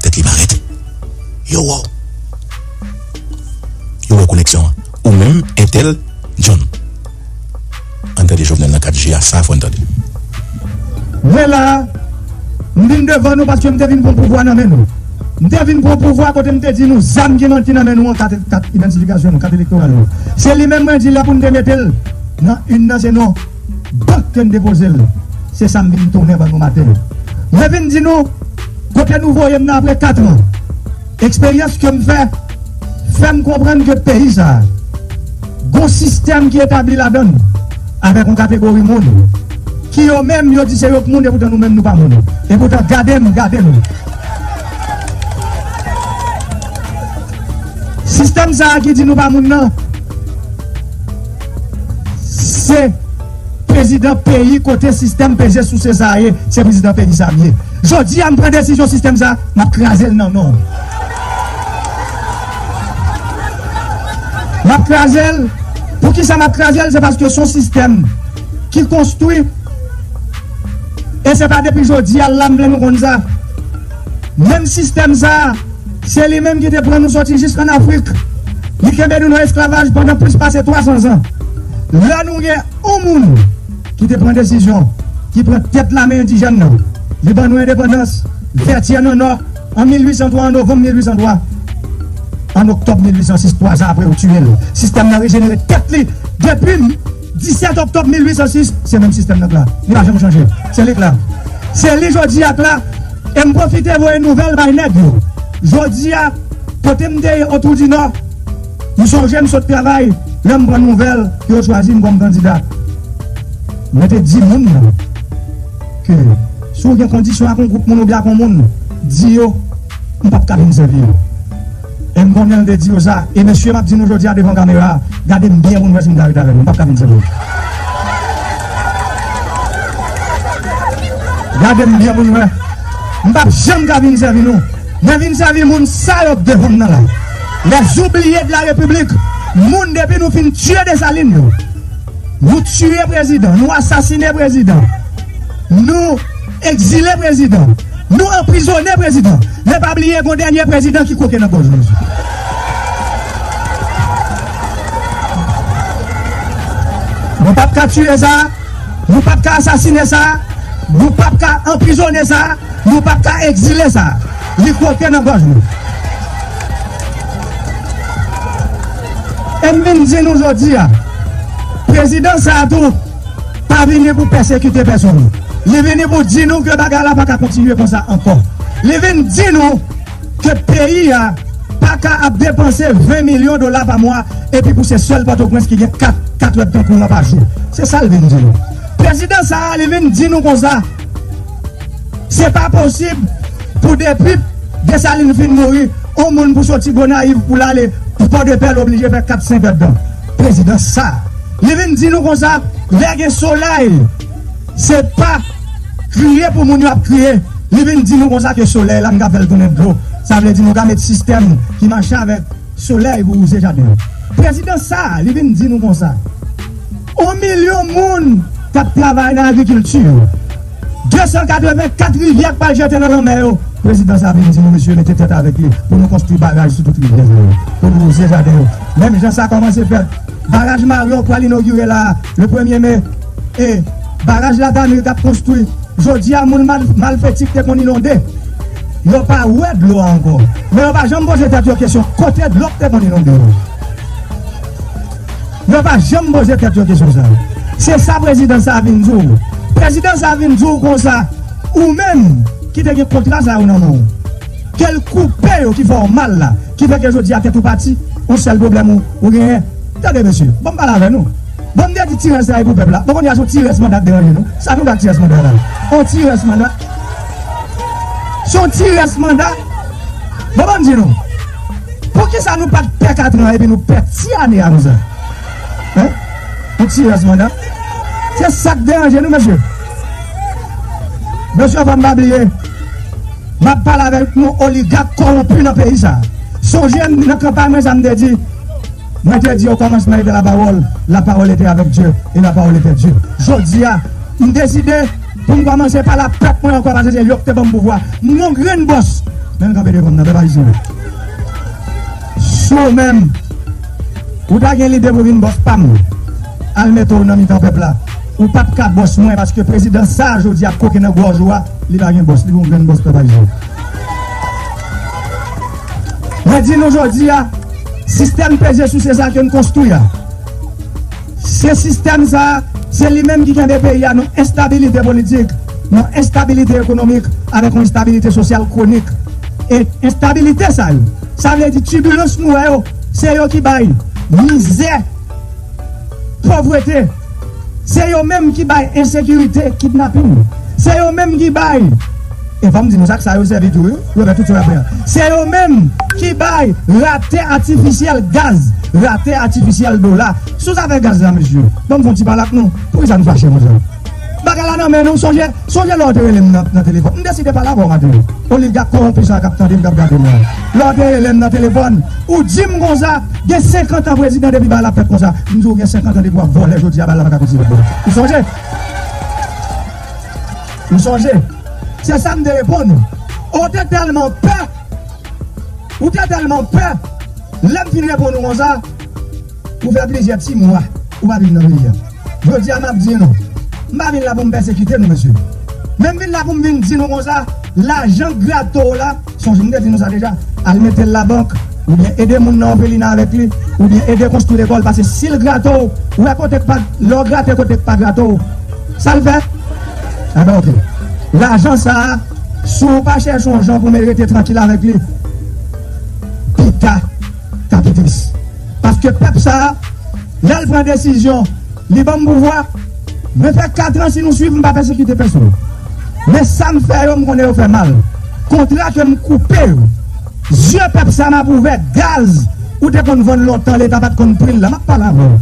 Tèt li parèt. Yo wè w. Yo wè koneksyon an. Ou menm, entèl, John. Ann tande Jovenel nan kat je a, sa fò n tande. Mwen la, m vin devan nou paske m te vin pran pouvwa nan men nou. M te vin pran pouvwa kote m te di nou zam ki nan, ki nan men nou an, kat, kat idantifikasyon nou, kat elektoral nou. Se li menm mwen di lè pou n te mete l nan youn nan se non bank ke n depoze l. Se sa m vin tounen ban nou maten. Mwen vin di nou, kote nou voye m nan apre kat an. Eksperyans ke m fè, fè m konprann ke peyi sa a, gon sistèm ki etabli ladan l, avèk yon kategori moun, ki yo menm, yo di se yo k moun, epoutan nou menm, nou pa moun. Epoutan, gade m, gade nou. Sistèm sa a ki di nou pa moun nan, se prezidan peyi kote sistèm peze souse sa a ye, se prezidan peyi sa a m ye. Jodi a, m pran desizyon sistèm sa a, m ap kraze l nan non w. M ap kraze l. Poukisa m ap kraze l? Se paske se yon sistèm ki konstwi. E se pa depi jodi a la m vle nou konn sa. Menm sistèm sa a, se li menm ki te pran nou soti jis ann Afrik. Li kenbe nou nan esklavaj pandan plis pase twa san zan. Lè nou gen yon moun ki te pran desizyon, ki pran tèt lame endijèn nan, li ban nou endepandans, Vètyè nan Nò, an mil uit san twa, an novanm mil uit san twa. An oktòb mil uit san sis, twa zan apre, yo tiye l. Sistèm nan rejenere tèt li depi disèt oktòb mil uit san sis, se menm sistèm nan k la. Li pa janm chanje. Se li k la. Se li jodi a k la. E m pwofite voye nouvèl bay nèg yo. Jodi a, kote m te ye, Otwou di Nò, m sonje m sot travay, lè m pran nouvèl ke yo chwazi m kòm kandida. Mwen te di moun nan ke si w gen kondisyon ak yon gwoup moun oubyen ak yon moun, di yo, m p ap ka vin sèvi yo. E m konnen l te di yo sa. E mesye, m ap di nou jodi a devan kamera a, gade m byen pou n wè si m ka ret avè nou. M p ap ka vin sèvi nou. Gade m byen pou n wè. M p ap janm ka vin sèvi nou. Men vin sèvi moun sa yo k devan m nan la. Les oubliés de la République. Moun depi nou fin tiye Desalin yo. Nou tiye prezidan, nou asasine prezidan, nou egzile prezidan, nou anprizone prezidan. Men pa bliye gon dènye prezidan ki kwoke nan gòj nou. Nou p ap ka tiye sa, nou p ap ka asasine sa, nou p ap ka anprizone sa, nou p ap ka egzile sa. Li kwoke nan gòj nou. E m vin di nou jodi a, prezidan sa a tou pa vini pou pèsekite pèsonn. Li vini pou di nou ke bagay la pa ka kontinye konsa ankò. Li vin di nou ke peyi a pa ka ap depanse ven milyon dola pa mwa, epi pou se sèl Pòtoprens ki gen kat, kat èdtan kouran pa jou. Se sa l vin di nou. Prezidan sa a, li vin di nou konsa, se pa posib pou depi Desalin fin mouri, yon moun pou soti Gonayiv pou l ale Pòdepè, l oblije fè kat, senk èdtan. Prezidan sa a, li vin di nou konsa, lè gen solèy, se pa kriye pou moun yo ap kriye. Li vin di nou konsa ke solèy la, nou ka fè l tounen dlo. Sa vle di nou ka met sistèm ki mache avèk solèy pou wouze jaden yo. Prezidan sa a, li vin di nou konsa, yon milyon moun k ap travay nan agrikilti yo, de san katrevenkat rivyè k pral jete nan lanmè yo. Prezidan sa a vin di nou, mesye, mete tèt avèk li pou nou konstwi baraj sou tout rivyè sa yo, pou nou wouze jaden yo. Menm jan sa kòmanse fèt, baraj Mario pral inogire la, le premye me, e baraj Latanri k ap konstwi. Jodi a, moun mal, Malfeti k te konn inonde, yo pa wè dlo a ankò. Men yo pa janm poze tèt yo kesyon, kote dlo k te konn inonde yo? Yo pa janm poze tèt yo kesyon sa. Se sa prezidan sa a vin di w. Prezidan sa a vin di w konsa, ou menm, ki te gen kontra sa yo nan men w, ke l koupe yo ki fè w mal la, ki fè ke jodi a tèt ou pati, yon sèl pwoblèm ou, ou genyen. Tande, mesye, ban m pale avè nou. Bon, m te di ti rès la e pou pèp la. Bon, kounye a, se yon ti rès manda k deranje nou. Sa nou ba ti rès manda la? Yon ti rès manda. Se yon ti rès manda. Bon, ban m di nou. Poukisa nou pa t pè kat an epi nou pè ti ane a konsa? Hein? Yon ti rès manda. Se sa k deranje nou, mesye. Mesye, fò m pa bliye. M ap pale avèk nou oligak kòwonpi nan peyi sa. Sonje m nan kanpay mwen sa m te di. Mwen te di okòmansman ete lapawòl, lapawòl ete avèk Dye, e lapawòl ete Dye. Jodi a, m deside pou m kòmanse pale ak pèp mwen ankò paske se yo ki te ban m pouvwa. M gon grenn bòs. Men m kanpe devan m nan, pèp ayisyen. Si w menm, ou ta gen lide pou vin bòs pa m, al mete w nan mitan pèp la. Ou p ap ka bòs mwen paske prezidan sa a jodi a koke nan gòj ou a, li pa gen bòs, li gon grenn bòs pèp ayisyen. Mwen di nou jodi a, sistèm peze souse sa ke n konstwi a, se sistèm sa a, se li menm ki kenbe peyi a nan enstabilite politik, nan enstabilite ekonomik, avèk yon enstabilite sosyal kwonik. E enstabilite sa yo, sa vle di tibilans nou wè yo, se yo ki bay mizè, povrete. Se yo menm ki bay ensekirite, kidnapin. Se yo menm ki bay, e fò m di nou sa, sa yo sèvi tou, wi, yo fè tout sa yo ap fè a. Se yo menm ki bay rate atifisyèl gaz, rate atifisyèl dola. Sou zafè gaz la, mesye, ban m fè yon ti pale ak nou. Poukisa nou fache konsa? Bagay la nan men nou, sonje, sonje lè w te rele m nan, nan telefòn. M deside pale avè w maten. Oligak kòwonpi sa k ap tande m, k ap gade m la. Lè w te rele m nan telefòn, ou di m konsa, gen senkant an prezidan depi bagay la ap fèt konsa. M di w gen senkant an depi w ap vòlè, jodi a bagay la pa ka kontinye ap vòlè. Ou sonje? Ou sonje? Se sa m te reponn ou. Ou te tèlman pè, ou te tèlman pè, lè m fin reponn ou konsa, ou fè plizyè ti mwa, ou pa vin nan peyi a. Jodi a, m ap di nou, m pa vin la pou m pèsekite nou, mesye. Men m vin la pou m vin di nou konsa, lajan grato w la, sonje m te di nou sa deja, al mete l labank, oubyen ede moun nan òfelina avèk li, oubyen ede konstwi lekòl, paske si l grato w, ou wè kote k pa, lè w grate kote k pa grato w, sa l fè? Enben, oke. Lajan sa a, si w pa chèche yon jan pou mwen rete trankil avèk li, pita, k ap tris. Paske pèp sa a, lè l pran desizyon, li ban m pouvwa, mwen fè kat an, si nou swiv, m pa pèsekite pèsonn. Men sa m fè yo, m konnen yo fè mal. Kontra ke m koupe yo, zye pèp sa m ap ouvè, gaz, ou te konn vann lontan, Leta pa t konn pri l la, m ap pale avè w.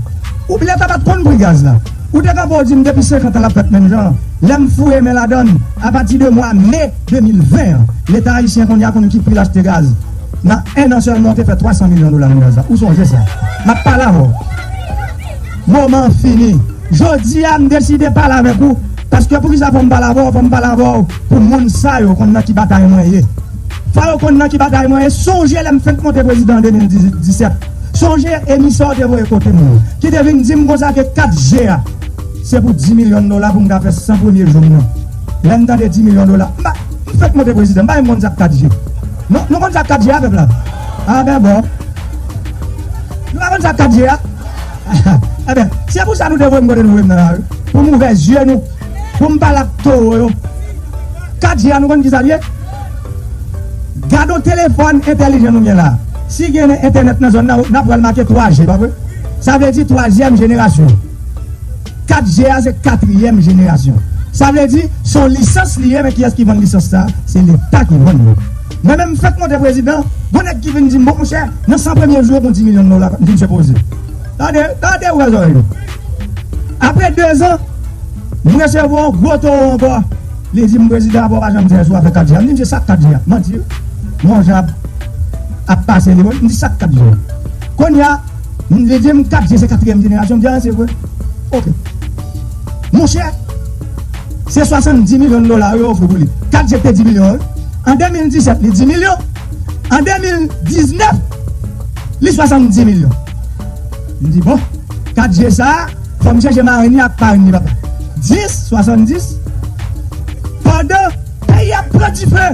Ou, Leta pa t konn pri gaz la. Ou te kanpe w di m depi senkant an l ap fèt menm jan an. Lè m foure men ladan l, apati de mwa me de mil ven an, Leta ayisyen kounye a konn ki pri l achte gaz. Nan en an sèlman, w te fè twa san milyon dola nan gaz la. Ou sonje sa? M ap pale avè w. Moman an fini. Jodi a, m deside pale avèk ou. Paske poukisa fò m pale avè w? Fò m pale avè w pou moun sa yo konn nan ki batay mwen ye. Fò yo konn nan ki batay mwen ye. Sonje lè m fenk monte prezidan an de mil disèt. Sonje emisè w te voye kote m yo, ki te vin di m konsa ke kat G a, se pou dis milyon dola pou m ka fè san premye jou m nan. Lè m tande dis milyon dola, m pa, m fèk monte prezidan, m pa menm konn sa k kat G. Non, nou konn sa k kat G a, pèp la? A ben bon. Nou pa konn sa k kat G a? Enben, se pou sa nou te voye m kote nou voye m nan la, wi. Pou m ouvè zye nou, pou m pale ak towo yo. Kat G a, nou konn ki sa l ye? Gade yon telefòn entèlijan nou gen la. Si gen entènèt nan zòn nan, n ap wè l make twa G, pa vre? Sa vle di twazyèm jenerasyon. Kat G a se katriyèm jenerasyon. Sa vle di, se yon lisans li ye, men kiyès ki vann lisans sa a? Se Leta ki vann li. Mwen menm, m fèk monte prezidan, gon nèg ki vin di m, bon, monchè, nan san premye jou yo, gon dis milyon dola, m di, mesye, poze. Tande, tande, ouvè zòrèy nou. Apre dezan, m resevwa yon gwo towo ankò. Li di m, prezidan, apa w pa janm di anyen sou afè kat G a? M di, mesye, sa k kat G a? Manti, wi. Yon jan ap, ap pase li, m di, sa k kat G a? Kounye a, li di m, kat G se katriyèm jenerasyon. M di, a, se vre. Oke. Monchè, se swasanndis milyon dola yo ofri pou li. Kat G te dis milyon, wi. An de mil disèt, li dis milyon. An de mil diznèf, li swasanndis milyon. M di, bon, kat G sa a, fò m chèche marenn li ak parenn li, papa. Dis, swasanndis, pandan peyi ap pran dife,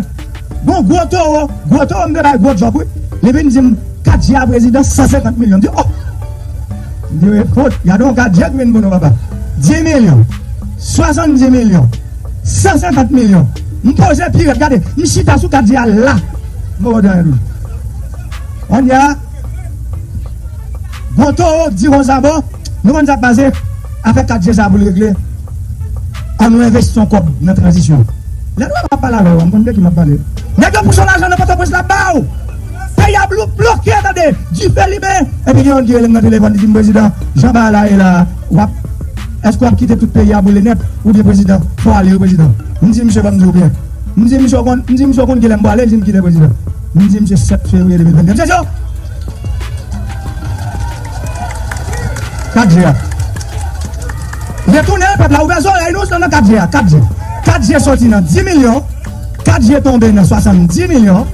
gon gwo towo, gwo towo, m te bay gwo djòb, wi. Li vin di m, kat G a prezidan, san senkant milyon. M di, oh! M di, wi, fout, gade yon kat G ki vin pou nou, papa. Dis milyon, swasanndis milyon, san senkant milyon. M poze pi rèd, gade, m chita sou Kadjè a la. M poko tande tou. Kounye a, gon towo k di konsa, bon, nou konn sa k pase, afè Kadjè sa pou l regle. Ann nou envesti yon kòb nan tranzisyon. Lè nou ap pale avè w, m konn de ki m ap pale. Nèg yo pouse yon lajan nan Pòtoprens la ba w. Peyi a blo-, bloke, tande, dife limen. Epi gen yon ki rele m nan telefòn, li di m, "Prezidan, jan bagay la ye la, w ap, èske w ap kite tout peyi a boule nèt, oubyen prezidan, fò w ale wi prezidan?" M di misye, "Ban m di w byen." M di misye, "W konn, m di misye, w konn kilè m prale?" Li di m, "Kilè prezidan?" M di misye, "Sèt fevriye de mil venndè." Mesye, Kadjè a. Retounen pèp la, ouvè zòrèy nou, se nan Kadjè a, Kadjè. Kadjè soti nan dis milyon, Kadjè tonbe nan swasanndis milyon,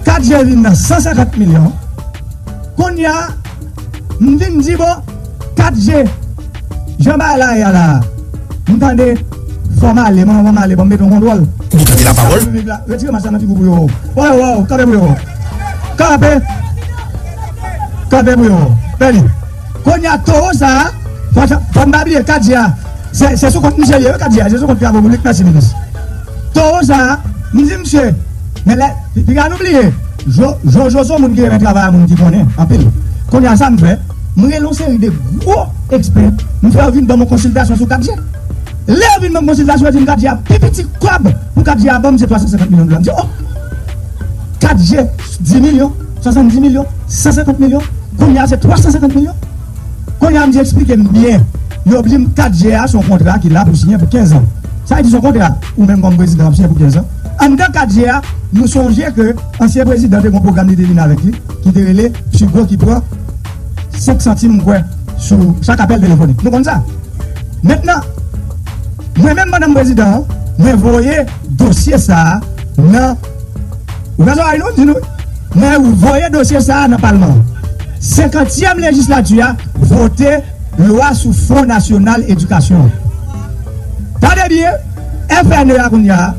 Kadjè vin nan san senkant milyon. Kounye a, m vin di, bon, Kadjè, jan bagay la ye a la, m tande, fò m ale, mwen, fò m ale, bon, m mete yon kontwòl. Ou tande lapawòl? Retire mas la nan figi w pou yo wè w. Wè w, wè w, kanpe pou yo wè w. Kanpe. Kanpe pou yo wè w. Bèli. Kounye a, towo sa a, fò, fò n pa bliye, Kadjè a, se, se sou kont misye li ye, wi, Kadjè a, se sou kont travay piblik, mèsi, minis. Towo sa a, m di misye, men lè, piga nou bliye, Jo-, Jojo se yon moun ki renmen travay a moun ki konnen anpil. Kounye a, sa m fè, m rele yon seri de gwo ekspè, m fè yo vin ban m yon konsiltasyon sou Kadjè. Lè yo vin ban m konsiltasyon, yo di m Kadjè a pi piti kòb pou Kadjè a ban m se twa san senkant milyon dola. M di, oh! Kadjè, dis milyon, swasanndis milyon, san senkant milyon, kounye a se twa san senkant milyon. Kounye a, m di, eksplike m byen. Yo di m Kadjè a se yon kontra ki la pou siyen pou kenz an. Sa vle di se yon kontra ou menm kòm prezidan w ap siyen pou kenz an. Anndan Kadjè a, nou sonje ke ansyen prezidan te gen yon pwogram li te vin avèk li, ki te rele Pi Gwo ki pran senk santim, m kwè, sou chak apèl telefonik. Nou konn sa. Mentnan, mwen menm, pandan m prezidan an, mwen voye dosye sa a nan, ouvè zòrèy nou, di nou, mwen voye dosye sa a nan palman an. Senkantyèm lejislati a vote lwa sou Fon Nasyonal Edikasyon an. Tande byen, F N E a kounye a,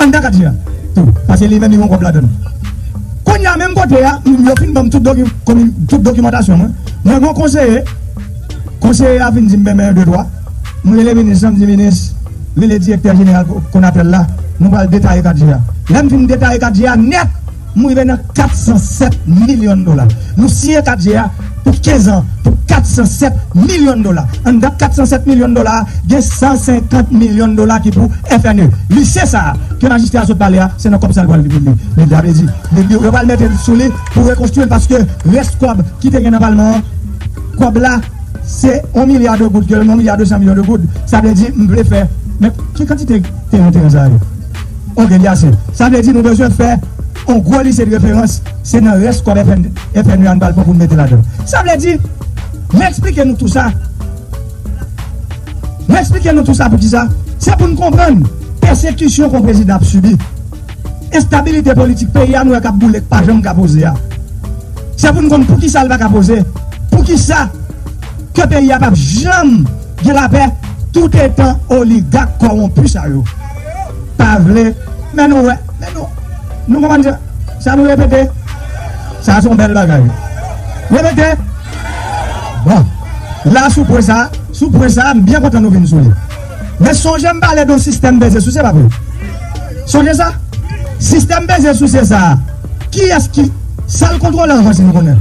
anndan Kadjè a tou, paske li menm li gen yon kòb ladan l. Kounye a, menm kote a, m, yo fin ban m tout doki-, komi-, tout dokimantasyon mwen. Mwen gen yon konseye, konseye a vin di m, "Ben, ben, de twa." M rele minis lan, m di, "Minis, rele direktè jeneral Ko-, Konatel la, nou pral detaye Kadjè a." Lè m fin detaye Kadjè a nèt, m rive nan kat san sèt milyon dola. Nou siyen Kadjè a pou kenz an pou kat san sèt milyon dola. Anndan kat san sèt milyon dola a, gen san senkant milyon dola ki pou F N E. Lise sa a, ke majistra a sot pale a, se nan kòb sa a l pral li, li, li, li, sa vle di, li, li, yo pral mete sou li pou rekonstwi l, paske rès kòb ki te gen nan palman an, kòb la, se yon milya de goud, ke yon milya de san milyon de goud. Sa vle di, m vle fè, men ki kantite teren, teren sa yo? Ok, li ase. Sa vle di, nou bezwen fè yon gwo lise de referans, se nan rès kòb F N, F N E a n pral pran pou n mete ladan. Sa vle di, mwen eksplike nou tou sa. Mwen eksplike nou tou sa poukisa. Se pou n konprann pèsekisyon ke yon prezidan ap sibi. Enstabilite politik peyi a, nou wè k ap boule, k pa janm ka poze a. Se pou n konn poukisa l pa ka poze. Poukisa ke peyi a p ap janm gen lapè toutetan oligak kòwonpi sa yo pa vle. Men nou wè, men nou, nou konprann sa, sa nou repete? Sa se yon bèl bagay. Repete. Bon. La, sou pwen sa, sou pwen sa, m byen kontan nou vin sou li. Men sonje m pale de yon sistèm peze souse, pa vre? Sonje sa? Sistèm peze souse sa a, kiyès ki, sa l kontwole anvan, si nou konnen?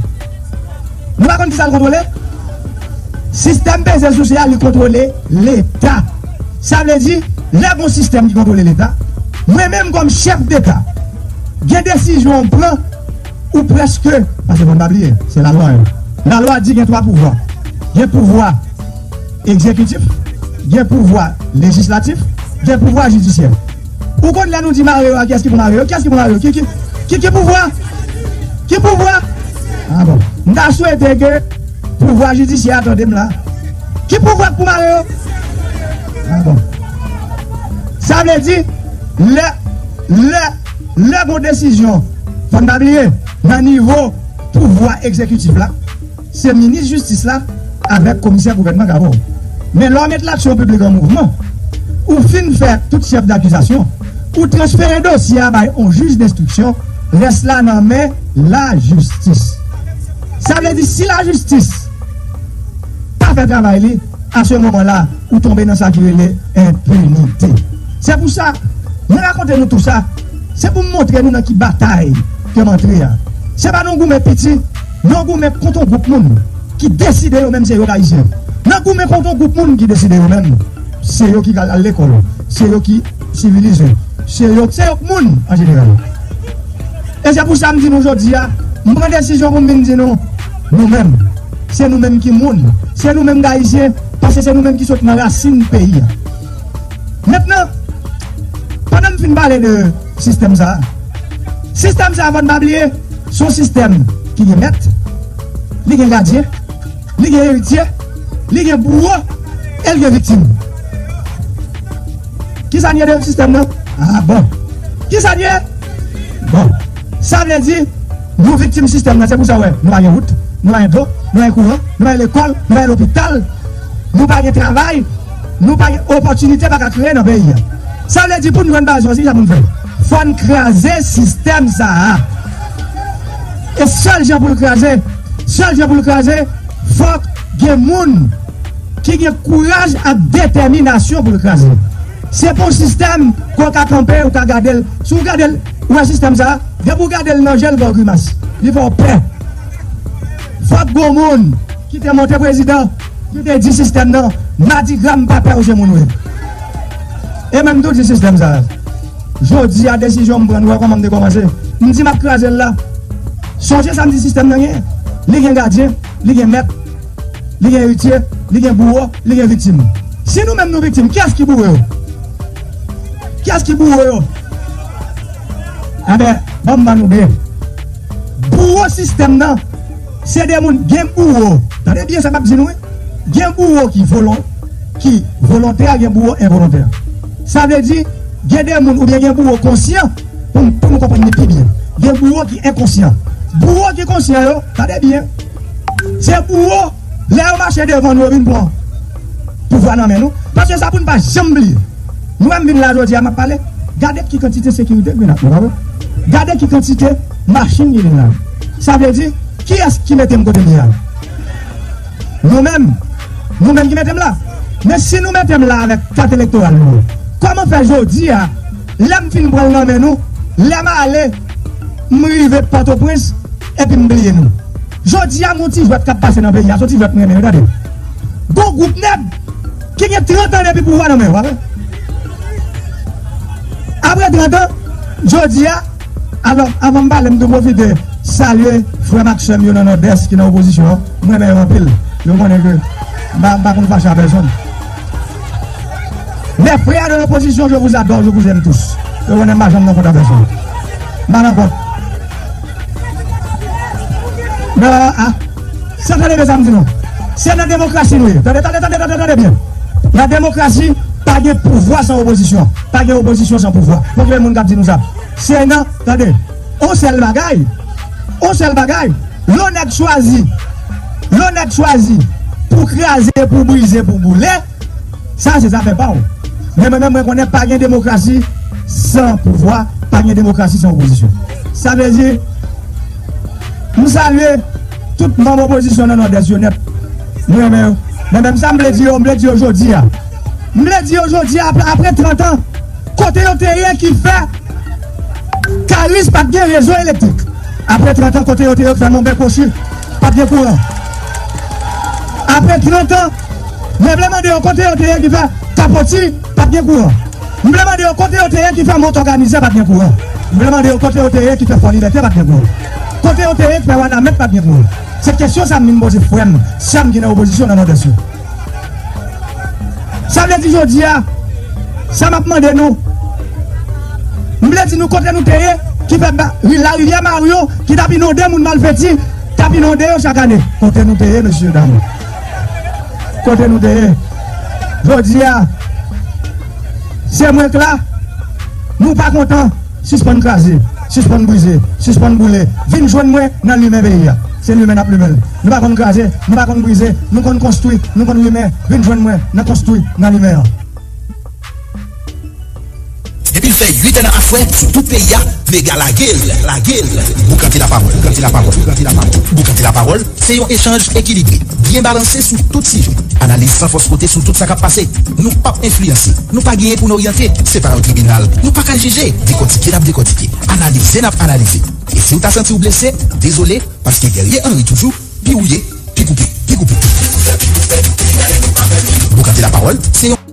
Nou pa konn kisa l kontwole? Sistèm peze souse a, li kontwole Leta. Sa vle di, lè gon sistèm ki kontwole Leta, mwen menm kòm chèf deta, gen desizyon m pran, ou prèske, paske fò n pa bliye, se lalwa yo. Lalwa di gen twa pouvwa. Gen pouvwa egzekitif, gen pouvwa lejislatif, gen pouvwa jidisyè. Ou konn lè nou di mare yo a, kiyès ki pou mare yo? Kiyès ki pou mare yo? Ki, ki, ki, ki pouvwa? Ki pouvwa? Ah bon. M ta swete ke pouvwa jidisyè a tande m la. Ki pouvwa k pou mare yo? Ah bon. Sa vle di, lè, lè, lè gon desizyon, fò n pa bliye, nan nivo pouvwa egzekitif la, se minis jistis la avèk komisè gouvènman k avè w. Men lè w met laksyon piblik an mouvman, ou fin fè tout chèf dakizasyon, ou transfere dosye a bay yon jij denstriksyon, rès la nan men lajistis. Sa vle di, si lajistis pa fè travay li, a se moman la, ou tonbe nan sa ki rele enpinite. Se pou sa, Mwen rakonte nou tou sa, se pou m montre nou nan ki batay ke m antre a. Se pa nan goumen piti, nan goumen kont yon gwoup moun ki deside yo menm se yo k Ayisyen. Nan goumen kont yon gwoup moun ki deside yo menm se yo ki al lekòl, se yo ki sivilize, se yo, se yo k moun an jeneral. E se pou sa m di nou jodi a, m pran desizyon pou m vin di nou, nou menm, se nou menm ki moun, se nou menm k Ayisyen, paske se nou menm ki sot nan rasin peyi a. Mentnan, pandan m fin pale de sistèm sa a, sistèm sa a, fò n pa bliye, se yon sistèm ki gen mèt, li gen gadyen, li gen eritye, li gen bouwo, e li gen viktim. Kisa n ye de sistèm nan? Ah, bon. Kisa n ye? Bon. Sa vle di, nou viktim sistèm nan, se pou sa w wè, nou pa gen wout, nou pa gen dlo, nou pa gen kouran, nou pa gen lekòl, nou pa gen lopital, nou pa gen travay, nou pa gen opòtinite pa ka kreye nan peyi a. Sa vle di, pou n jwenn bagay sa, se kisa pou n fè? Fò n kraze sistèm sa a. E sèl jan pou l kraze, sèl jan pou l kraze, fòk gen moun ki gen kouraj ak detèminasyon pou l kraze. Se pa yon sistèm ke w ka kanpe, ou ka gade l. Si w gade l, ou wè sistèm sa a, depi w gade l nan je l, l fè w grimas. Li fè w pè. Fòk gen yon moun ki te monte prezidan, ki te di sistèm nan, madigra m pa pè w, se moun w ye. E menm tou di sistèm sa a. Jodi a, desizyon m pran, nou wè kòman m te kòmanse. M di m ap kraze l la. Sonje sa m di sistèm nan genyen. Li gen gadyen, li gen mèt, li gen eritye, li gen bouwo, li gen viktim. Si nou menm nou viktim, kiyès ki bouwo yo? Kiyès ki bouwo yo? Anben, ban m ban nou byen. Bouwo sistèm nan, se de moun, gen bouwo. Tande byen sa m ap di nou, wi. Gen bouwo ki volon-, ki volontè, gen bouwo envolontè. Sa vle di, gen de moun oubyen gen bouwo konsyan, pou, pou nou konprann li pi byen. Gen bouwo ki enkonsyan. Bouwo ki konsyan yo, tande byen, se bouwo, lè yo mache devan nou, yo vin pran pouvwa nan men nou. Paske sa pou n pa janm bliye. Nou wè m vin la jodi a, m ap pale. Gade ki kantite sekirite ki vin ak nou, pa vre? Gade ki kantite machin ki vin la. Sa vle di, kiyès ki mete m kote m ye a? Nou menm. Nou menm ki mete m la. Men si nou mete m la avèk kat elektoral nou yo, kòman fè jodi a, lè m fin pran l nan men nou, lè m ale, m rive Pòtoprens, epi m bliye nou? Jodi a, gon ti jwèt k ap pase nan peyi a, se yon ti jwèt m renmen, tande. Gon gwoup nèg ki gen trant an depi pouvwa nan men yo, pa vre? Apre trant an, jodi a, alò, avan m pale, m tou pwofite salye frè m ak sè m yo nan Nòdès ki nan opozisyon an. M renmen yo anpil. Yo konnen ke m pa, m pa konn fache a pèsonn. Mes frères de l'opposition, je vous adore, je vous aime tous. Yo konnen m pa janm nan kont a pèsonn. M pa nan kont. Non, ah. Sa tande byen sa m di nou. Se nan demokrasi nou ye. Tande, tande, tande, tande, tande byen. Nan demokrasi, pa gen pouvwa san opozisyon. Pa gen opozisyon san pouvwa. Fòk gen moun k ap di nou sa. Se nan, tande, on sèl bagay. On sèl bagay. Lè yon nèg chwazi. Lè yon nèg chwazi pou kraze, pou brize, pou boule. Sa se zafè pa w. Men mwen menm, mwen konnen pa gen demokrasi san pouvwa, pa gen demokrasi san opozisyon. Sa vle di, m salye tout manm opozisyon nan Nòdès yo nèt. Mwen renmen yo. Men menm sa m vle di yo, m vle di yo jodi a. M vle di yo jodi a, apre, apre trant an, kote yo te ye ki fè Karis pa t gen rezo elektrik? Apre trant an, kote yo te ye ki fè Monbè Kwochi pa t gen kouran? Apre trant an, mwen vle mande yo kote yo te ye ki fè Kapoti pa t gen kouran? M vle mande yo kote yo te ye ki fè Mont Òganizè pa t gen kouran? M vle mande yo kote yo te ye ki fè Fò Libète pa t gen kouran? Kote yo te ye ki fè Wanament pa t gen kouran? Se kesyon sa m vin poze frè m, sè m ki nan opozisyon nan Nòdès yo. Sa vle di jodi a, sa m ap mande nou, m vle di nou kote nou te ye, ki fè ba, ri, larivyè Mario, ki t ap inonde moun Malfeti, t ap inonde yo chak ane. Kote nou te ye, mesye dam? Kote nou te ye? Jodi a, se mwen k la, nou pa kontan. Sispann kraze, sispann brize, sispann boule. Vin jwenn mwen nan limen peyi a. Se limen n ap limen l. Nou pa konn kraze, nou pa konn brize, nou konn konstwi, nou konn limen. Vin jwenn mwen nan konstwi, nan limen an. Depi l fè uit an nan afwè sou tout peyi a, Mega lage l, lage l. Boukante lapawòl, boukante lapawòl, boukante lapawòl, boukante lapawòl. Pawòl se yon echanj ekilibre, byen balanse sou tout sijè. Analiz san fòs kote sou tout sa k ap pase. Nou p ap enfliyanse, nou pa genyen pou n oryante. Se pa yon tribinal, nou pa ka jije. Dekòtike n ap dekòtike, analize n ap analize. E si w ta santi w blese, dezole, paske Guerrier Henry toujou pi wouye, pi koupe, pi koupe. Boukante Lapawòl se yon